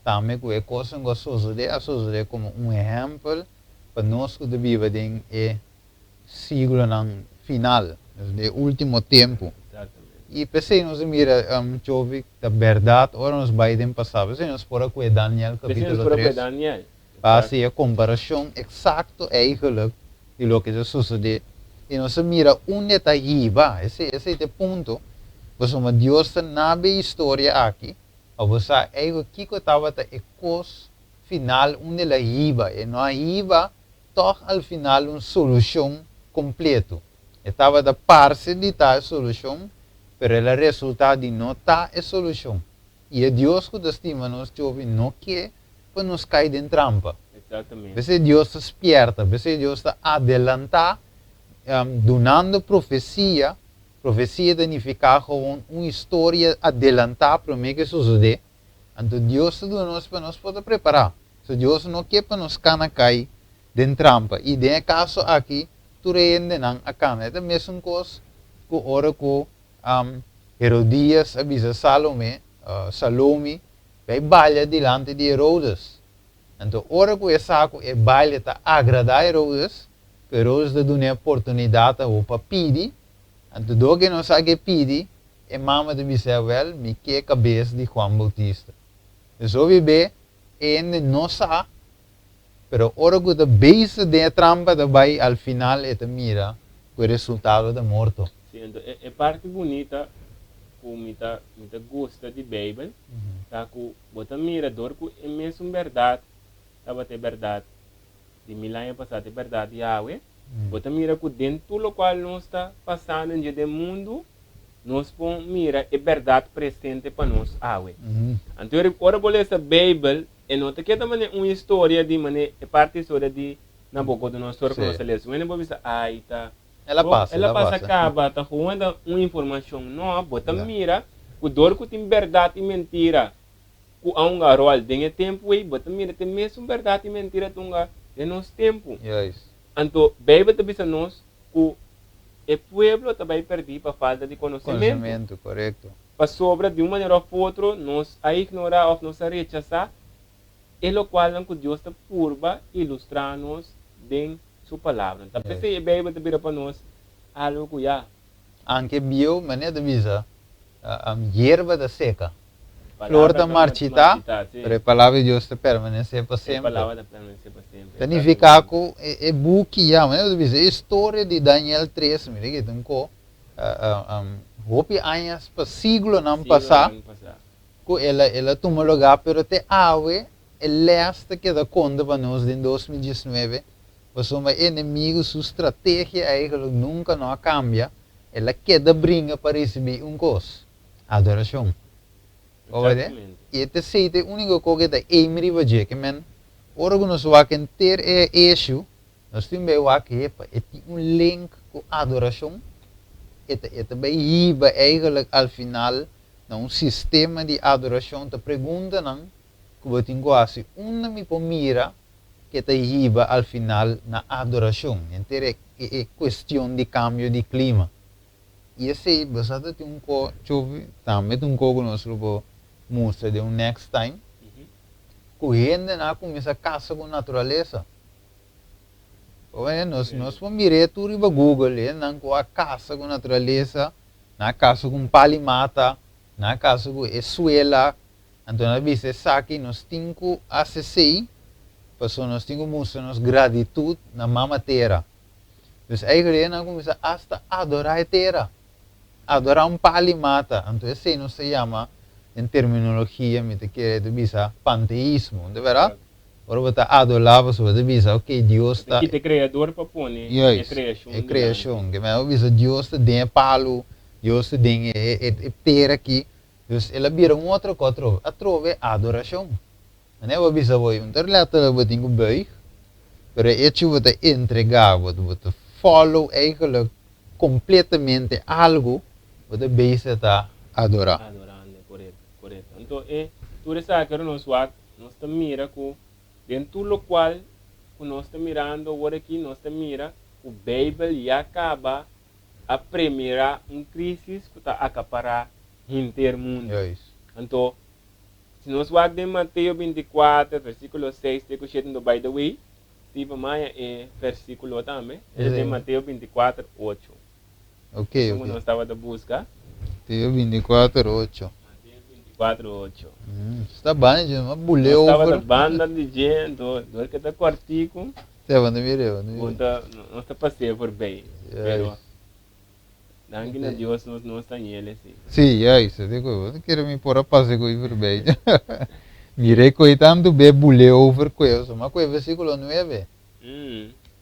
Speaker 1: tambe ku e kosnan ku a sosodé a sosodé komo un ehèmpel pa nos ku ta biba den e siglonan final, den e último tempu. I p'esei nos a mira, Jovi, ta bèrdat ora nos bai den pasado. P'esei nos por a kue Daniel kapítulo 3 pa hasi e komparashon eksakto eigelijk di loke ta sosodé. I nos a mira unda e ta hiba. Esei, esei ta e punto. Pasobra Dios ta nabe e historia aki pa bo sa eigelijk kiko tabata e kos final unda el a hiba. E no a hiba tòg al final un solushon kompleto. E tabata parse di ta e solushon, pero el a resultá di no ta e solushon. I e Dios ku ta stima nos tjovi no ke pa nos kai den trampa. P'esei Dios ta spièrta, p'esei Dios ta adelantá dunando profesia. Profesia ta nifiká gewoon un historia adelantá promé ku e sosodé. Anto Dios ta duna nos pa nos por ta prepará. So Dios no ke pa nos kana kai den trampa. I den e kaso aki tur e hendenan a kana. E ta mesun kos ku ora ku Herodias a bisa Salome, Salomi, bai balia dilanti di Herodes. Anto ora ku e sa ku e baile ta agradá Herodes, ku Herodes ta dun'é oportunidat awor pa pidi, anto dor ku e no sa ke pidi, E mama ta bis'é, Wèl, mi ke kabes di Juan Boutista. Dus hopi be e hende no sa, pero ora ku ta bezig den e trampa ta bai, al final e ta mira ku e resultado ta morto.
Speaker 2: Sí, anto e parti bunita ku mi ta mi ta gusta di Beibel ta ku bo ta mira dor ku e mesun bèrdat tabata e bèrdat di mil aña pasá ta e bèrdat di awe, bo ta mira ku den tur lokual nos ta pasando dje den mundu, nos por mira e bèrdat presente pa nos awe. Anto ora bo lesa Beibel, e no ta keda manera un historia di manera e parti historia di Nabucodonosor ku nos a lesa. Wende bo bisa, Ai, ta
Speaker 1: El a pasa,
Speaker 2: el a pasa kaba, ta gewoon ta un informashon. No, bo ta mira ku dor ku tin bèrdat i mentira ku a hunga ròl den e tempu ei, bo ta mira ta e mesun bèrdat i mentira ta hunga den nos tempu. Anto Beibel ta bisa nos ku e pueblo ta bai pèrdí pa falta di konosementu.
Speaker 1: Konosementu, korekto.
Speaker 2: Pasobra di un manera òf otro nos a ignorá òf nos a rechasá e lokualnan ku Dios ta purba ilustrá nos den Su Palabra. Ta p'esei e Beibel ta bira pa nos algu ku ya.
Speaker 1: Anke bieu, manera ta bisa, yerba ta seka, flor ta marchitá, pero e palabra di Dios ta permanesé pa semper. Ta nifiká ku e buki ya, manera bo ta bisa, e historia di Daniel 3, mira ki ta un ko, hopi añas pa siglonan pasá ku el a tuma lugá, pero te awe e lès ta keda konta pa nos den 2019, pasobra e enemigu su strategia eigenlijk nunka no a kambia. El a keda bringa pa risibí un kos, adorashon. Bo wak? I e tesei ta e úniko kos ku e ta aim riba dje. Ke men, ora ku nos wak henter e issue, nos tin bai wak hepa e tin un link ku adorashon. E ta e ta bai hiba eigenlijk al final na un sistema di adorashon. Ta preguntanan ku bo tin ku hasi, Unda mi por mira ke ta hiba al final na adorashon, henter e e kuestion di kambio di klima. I esei bo sa ta tin un ko chofi, tambe ta un ko ku nos lo por mustra den un next time, ku hendenan a kuminsá kasa ku naturalesa. Nos nos por mir'é tur riba Google, hendenan ku a kasa ku naturalesa, nan a kasa ku un pali mata, nan a kasa ku e suela. Anto nan a bisa esaki, Nos tin ku hasi esei pasobra nos tin ku mustra nos gratitut na Mama Tera. Dus eigenlijk nan a kuminsá asta adorá e tera, adorá un pali mata. Anto esei nos ta yama den terminologia, mi ta kere ta bisa, panteismo. No ta bèrdat? Ora bo ta adorá, bo ta bisa, ok, Dios ta.
Speaker 2: Kita e Kreador pa pone e
Speaker 1: Juist,
Speaker 2: kreashon
Speaker 1: e
Speaker 2: dilanti.
Speaker 1: Kreashon. Ke men bo bisa Dios ta den e palu, Dios ta den e tera aki. Dus el a bira un otro kos atrobe. Atrobe adorashon. Manera bo bisa bo, un ta letterlijk bo tin ku buig, pero e hecho bo ta entregá, bo ta follow eigenlijk kompletamente algu, bo ta bezig ta adorá.
Speaker 2: Adorando, korekto, korekto. Anto e tur esaki ora nos wak Nos ta mira ku den tur lokual ku nos ta mirando awor aki, nos ta mira ku Beibel ya kaba a premirá un krísis ku ta akapará henter mundu. Anto, si nos wak den Mateo 24, versíkulo 6 te ku 7, anto by the way, Steven maya e versíkulo tambe, e ta den Mateo 24, 8.
Speaker 1: Ok,
Speaker 2: Esun ku
Speaker 1: ok.
Speaker 2: nos tabata buska.
Speaker 1: Mateo 24, 8.
Speaker 2: Mateo 24, 8.
Speaker 1: Sta banda dje, ma bule
Speaker 2: Nos tabata
Speaker 1: over.
Speaker 2: banda di dje, anto dor ke ta kòrtiku,
Speaker 1: Te, bo no mira, bo no
Speaker 2: bo
Speaker 1: mira.
Speaker 2: ta, nos ta pas'é voorbij. Pero
Speaker 1: Juist.
Speaker 2: danki na Dios nos no ta ñele si.
Speaker 1: Sí, juist. Te ku, bo no kere mi por a pasa ku voorbij. Mira e koe tantu be bule over koe, so ma koe versíkulo 9.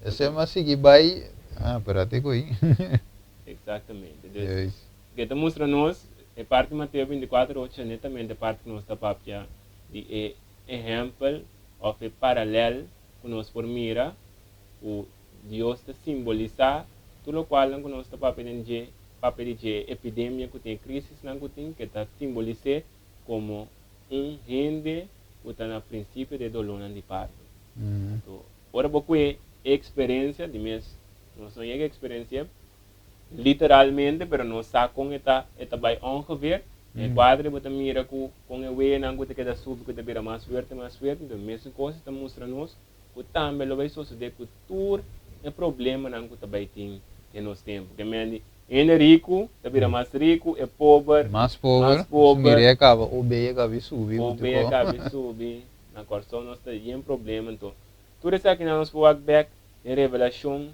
Speaker 1: Esei m'a sigui bai, ah, pero ate ku ei.
Speaker 2: Exactamente. Dus, ke ta mustra nos, e parti Mateo 24, 8 netamente e parti ku nos ta papia di e ehempel of e paralel ku nos por mira ku Dios ta simbolisá tur lokualnan ku nos ta papia den dje, papia di dje, e epidemia ku tin, e krisisnan ku tin, ke ta simbolis'é komo un hende ku ta na prinsipio di e dolónan di parto. Anto, ora bo kue e eksperensia, di mes nos no yega eksperensi'é literalmente, pero nos sa kon e ta e ta bai ongeveer. Den e kuadro bo ta mira ku kon e weanan ku ta keda subi ku ta bira mas fuerte mas fuerte. Anto, mesun kos e ta mustra nos ku tambe lo bai sosodé ku tur e problemanan ku ta bai tin den nos tempu. Ke men di hende riku ta bira mas riku, e pober
Speaker 1: Mas pober,
Speaker 2: mas pober.
Speaker 1: Mir'é a kaba, OB a kaba i subi.
Speaker 2: OB a kaba i subi. Na Kòrsou nos ta yen problema. Anto, tur esakinan nos por wak bèk den Revelashon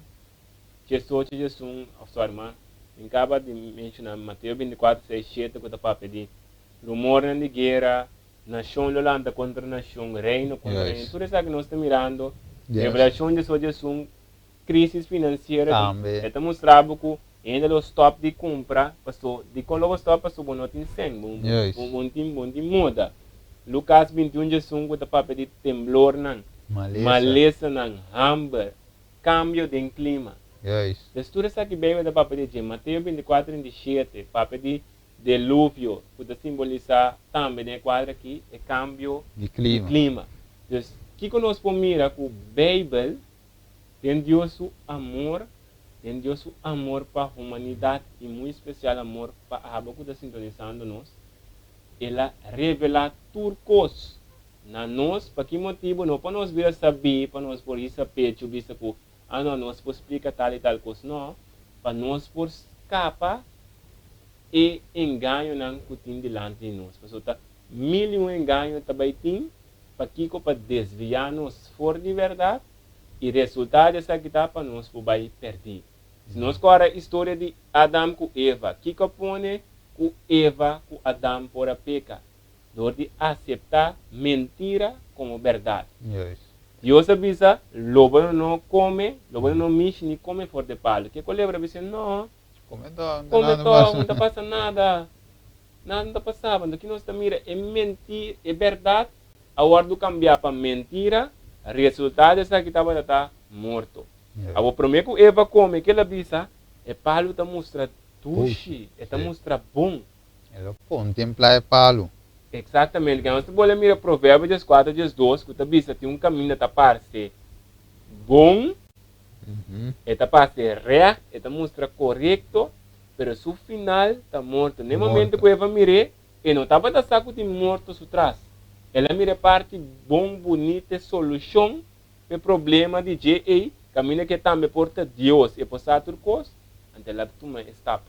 Speaker 2: 18, 11, òf sòri, ma mi kaba di menshoná Mateo 24, 6, 7 ku ta papia di rumornan di guera, nashon lo lanta kontra nashon, reino kontra reino. Tur esaki nos ta mirando. Revelashon 18, 11, Crisis financiero
Speaker 1: Tambe.
Speaker 2: e ta mustra bo cu hende lo stop di cumpra paso dicon lo bo stop paso bo no tin cen bo bo no tin bo no tin moda. Lucas 21 diesun cu ta papia di temblornan,
Speaker 1: Malesa.
Speaker 2: malesanan, hamber, cambio den clima.
Speaker 1: Juist.
Speaker 2: Des tur esaki Bijbel ta papia di dje. Mateo 24, 37 papia di deluvio cu ta simbolisa tambe den e cuadro aki e cambio
Speaker 1: Di
Speaker 2: di
Speaker 1: clima.
Speaker 2: clima. Dus kico nos por mira cu Bijbel Den Dios su amor, den Dios su amor pa humanidad y muy especial amor pa abo cu ta sintonisando nos, El a revela tur cos na nos. Pa ki motibo? No pa nos bira sabí, pa nos por hisa pecho bisa cu, ah no, nos por splica tal y tal cos. No, pa nos por scapa e engañonan cu tin dilanti di nos. Pasobra ta mil y un engaño ta bay tin. Pakiko pa desviá nos for di bèrdat i resultá di esaki ta pa nos por bai pèrdí? Si nos kòrda historia di Adam ku Eva, kiko a pone ku Eva ku Adam por a peka? Dor di aseptá mentira komo bèrdat. Dios a bisa, Lo bo no kome, lo bo no mishi ni kome for di e palu. Ke kolebra a bisa? No,
Speaker 1: Kome tòg,
Speaker 2: kome tòg, no ta pasa nada. Nada no ta pasaba. Anto ki nos ta mira e menti, e bèrdat a wòrdu kambiá pa mentira, resultado di esaki tabata ta morto. Awor promé ku Eva kome, ke el a bisa? E palu ta mustra dushi, e ta mustra bon.
Speaker 1: El a kontemplá e palu.
Speaker 2: Eksaktamente. Ke nos ta bolbe mira Proverbio 14, 12 ku ta bisa tin un kaminda ta parse bon, e ta parse règt, e ta mustra korekto, Pero su final ta morto. N'e momento cu Eva mir'é, e no tabata sa cu tin morto su tras. El a mira e parti bon, bunita, e solucion p'e problema di dje ei, caminda cu e tambe por ta Dios, e por sa tur cos, anto el a tuma e stap,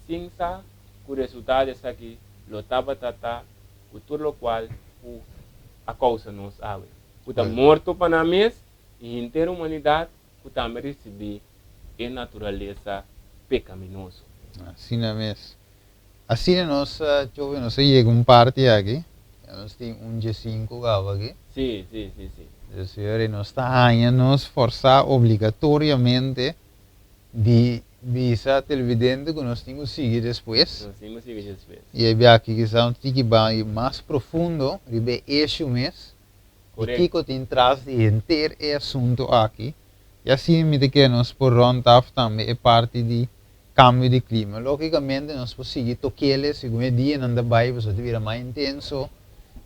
Speaker 2: sin sa cu resultado di esaki lo tabata ta cu tur locual cu a causa nos awe, cu ta morto pa nan mes y henter humanidad cu tambe ricibi e naturalesa pekaminoso.
Speaker 1: Asina mes. Asina nos joven nos a yega un parti aki. Ya nos tin un dje sinku kaba aki.
Speaker 2: Sí, sí, sí, sí.
Speaker 1: Dus señor, nos ta haña nos forsá obligatoriamente di bisa televidente ku nos tin ku sigui despues.
Speaker 2: Nos tin ku sigui despues.
Speaker 1: I e biaha kisas nos tin ki bai mas profundo riba e issue mes. Di kiko tin tras di henter e asuntu aki. I asina mi ta kere nos por rond af tambe e parti di kambio di klima. Logikamente nos por sigui tok'el segun e dianan ta bai pasobra ta bira mas intenso,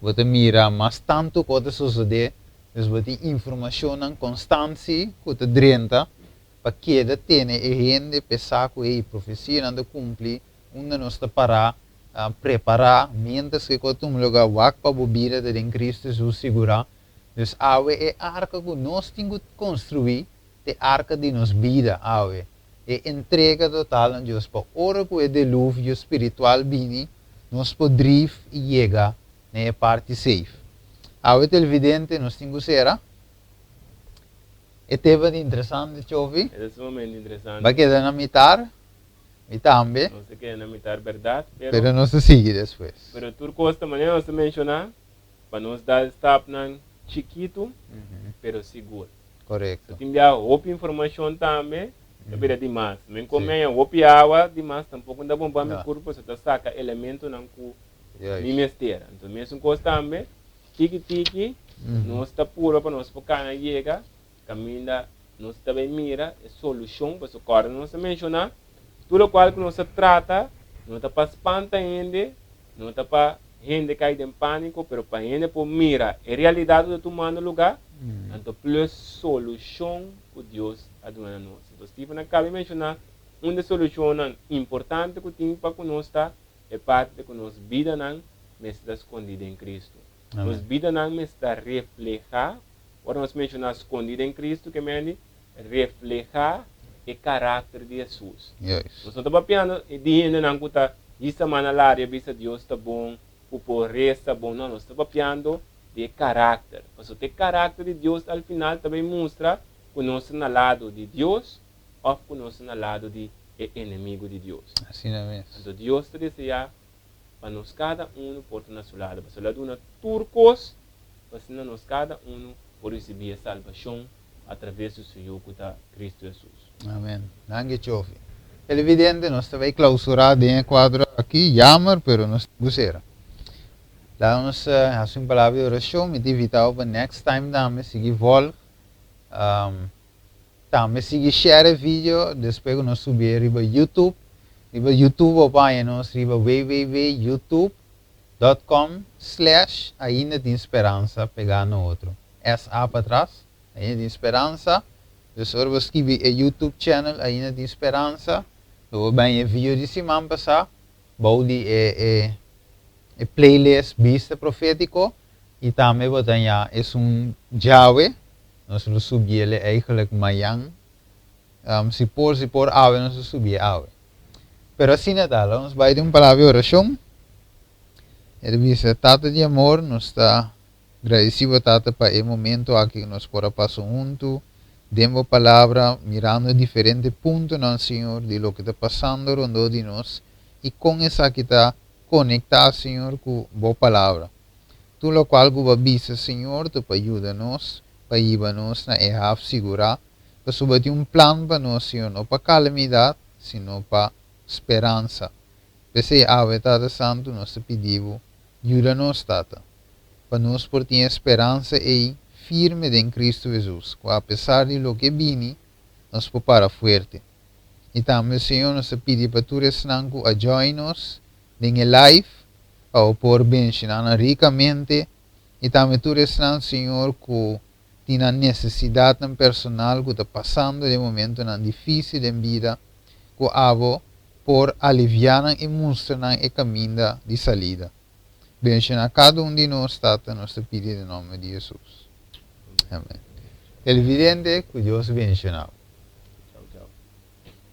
Speaker 1: bo ta mira mas tantu ku ta sosodé, dus bo tin informashonnan konstant si ku ta drenta pa keda tene e hende p'e sa ku ei profesianan ta kumpli unda nos ta pará prepará miéntras ku e kos ta tuma lugá wak pa bo bida ta den Kristu Hesus sigurá. Dus awe e arka ku nos tin ku konstruí ta e arka di nos bida awe, e entrega total na Dios pa ora ku e deluvio spiritual bini nos por drif i yega na e parti safe. Awe televidente nos tin ku sera. E tema ta interesante Chofi.
Speaker 2: E ta sumamente interesante.
Speaker 1: Ba keda na mitar. Mi tambe.
Speaker 2: Nos ta keda na mitar berdad, pero.
Speaker 1: Pero nos ta sigui despues.
Speaker 2: Pero tur cos ta manera nos ta menciona, pa nos dal stapnan chikitu, pero sigur.
Speaker 1: Corecto.
Speaker 2: So tin bia hopi informacion tambe, ta bira dimas. Men come aña hopi awa dimas tampoco no ta bon pa mi curpa, pasobra ta saca elementonan cu mi mester. Anto mesun cos tambe, tiki tiki nos ta purba pa nos por cana yega Kaminda nos ta bai mira e solushon, pasobra kòrda nos a menshoná, tur lokual ku nos a trata no ta pa spanta hende, no ta pa hende kai den pániko, pero pa hende por mira e realidat ku ta tumando lugá, anto plus solushon ku Dios a duna na nos. Anto Stephen a kaba di menshoná un di e solushonnan importante ku tin pa ku nos ta e parti di ku nos bidanan mester ta skondí den Kristu. Nos bidanan mester ta reflehá. Ora nos menshoná skondí den Kristu, ke mende reflehá e karakter di Hesus. Nos no ta papiando di hendenan ku ta hisa man na laria bisa Dios ta bon, ku por resa bon. No, nos ta papiando di e karakter. Pasobra ta e karakter di Dios al final ta bai mustra ku nos ta na lado di Dios òf ku nos ta na lado di e enemigu di Dios.
Speaker 1: Asina mes.
Speaker 2: Anto Dios ta deseá pa nos kada unu por ta na su lado, pasobra el a duna tur kos pa asina nos kada unu por risibí e salbashon atraves di su Yu ku ta Kristu Hesus.
Speaker 1: Amen. Danki Chofi. Televidente, nos ta bai klausurá den e kuadro aki, jammer, pero nos tin ku sera. Laga nos hasi un palabra di orashon, mi ta invitá bo pa next time tambe sigui vòlg, tambe sigui share e video despues ku nos subié riba YouTube. Riba YouTube bo por haña nos riba www.youtube. Dot com slash ainda tin speransa pegá na otro SA patras ainda tin speransa dus ora bo skibi e youtube channel ainda tin speransa lo bo baña e video di siman pasá bou di e e e playlist bista profétiko i tambe bo ta haña esun djawe nos lo subiele eigenlijk mayan si por si por awe nos lo subié awe. Pero asina ta, laga nos bai den un palabra di orashon. E ta bisa, Tata di amor, nos ta gradisí bo, Tata, pa e momento aki ku nos por a pasa huntu den bo Palabra, mirando diferente puntonan, Señor, di loke ta pasando rondó di nos i kon esaki ta konektá, Señor, ku bo Palabra. Tur lokual ku bo a bisa, Señor, ta pa yuda nos, pa hiba nos na e haf sigurá. Pasobra tin un plan pa nos, Señor, no pa kalamidat, sino pa speransa. P'esei awe, Tata Santu, nos ta pidi Bo, yuda nos, Tata, pa nos por tin e speransa ei firme den Cristo Jesus, ku apesar di loke bini, nos por para fuerte. I tambe, Señor, nos ta pidi pa tur esnan ku a join nos den e live, pa Bo por benshiná nan rikamente, i tambe tur esnan, Señor, ku tin nan nesesidatnan personal ku ta pasando den momentonan difísil den bida, ku abo por aliviá nan i mustra nan e kaminda di salida. Benshoná kada un di nos, Tata, nos ta pidi den nòmber di Hesus. Amèn. Televidente, ku Dios benshoná bo.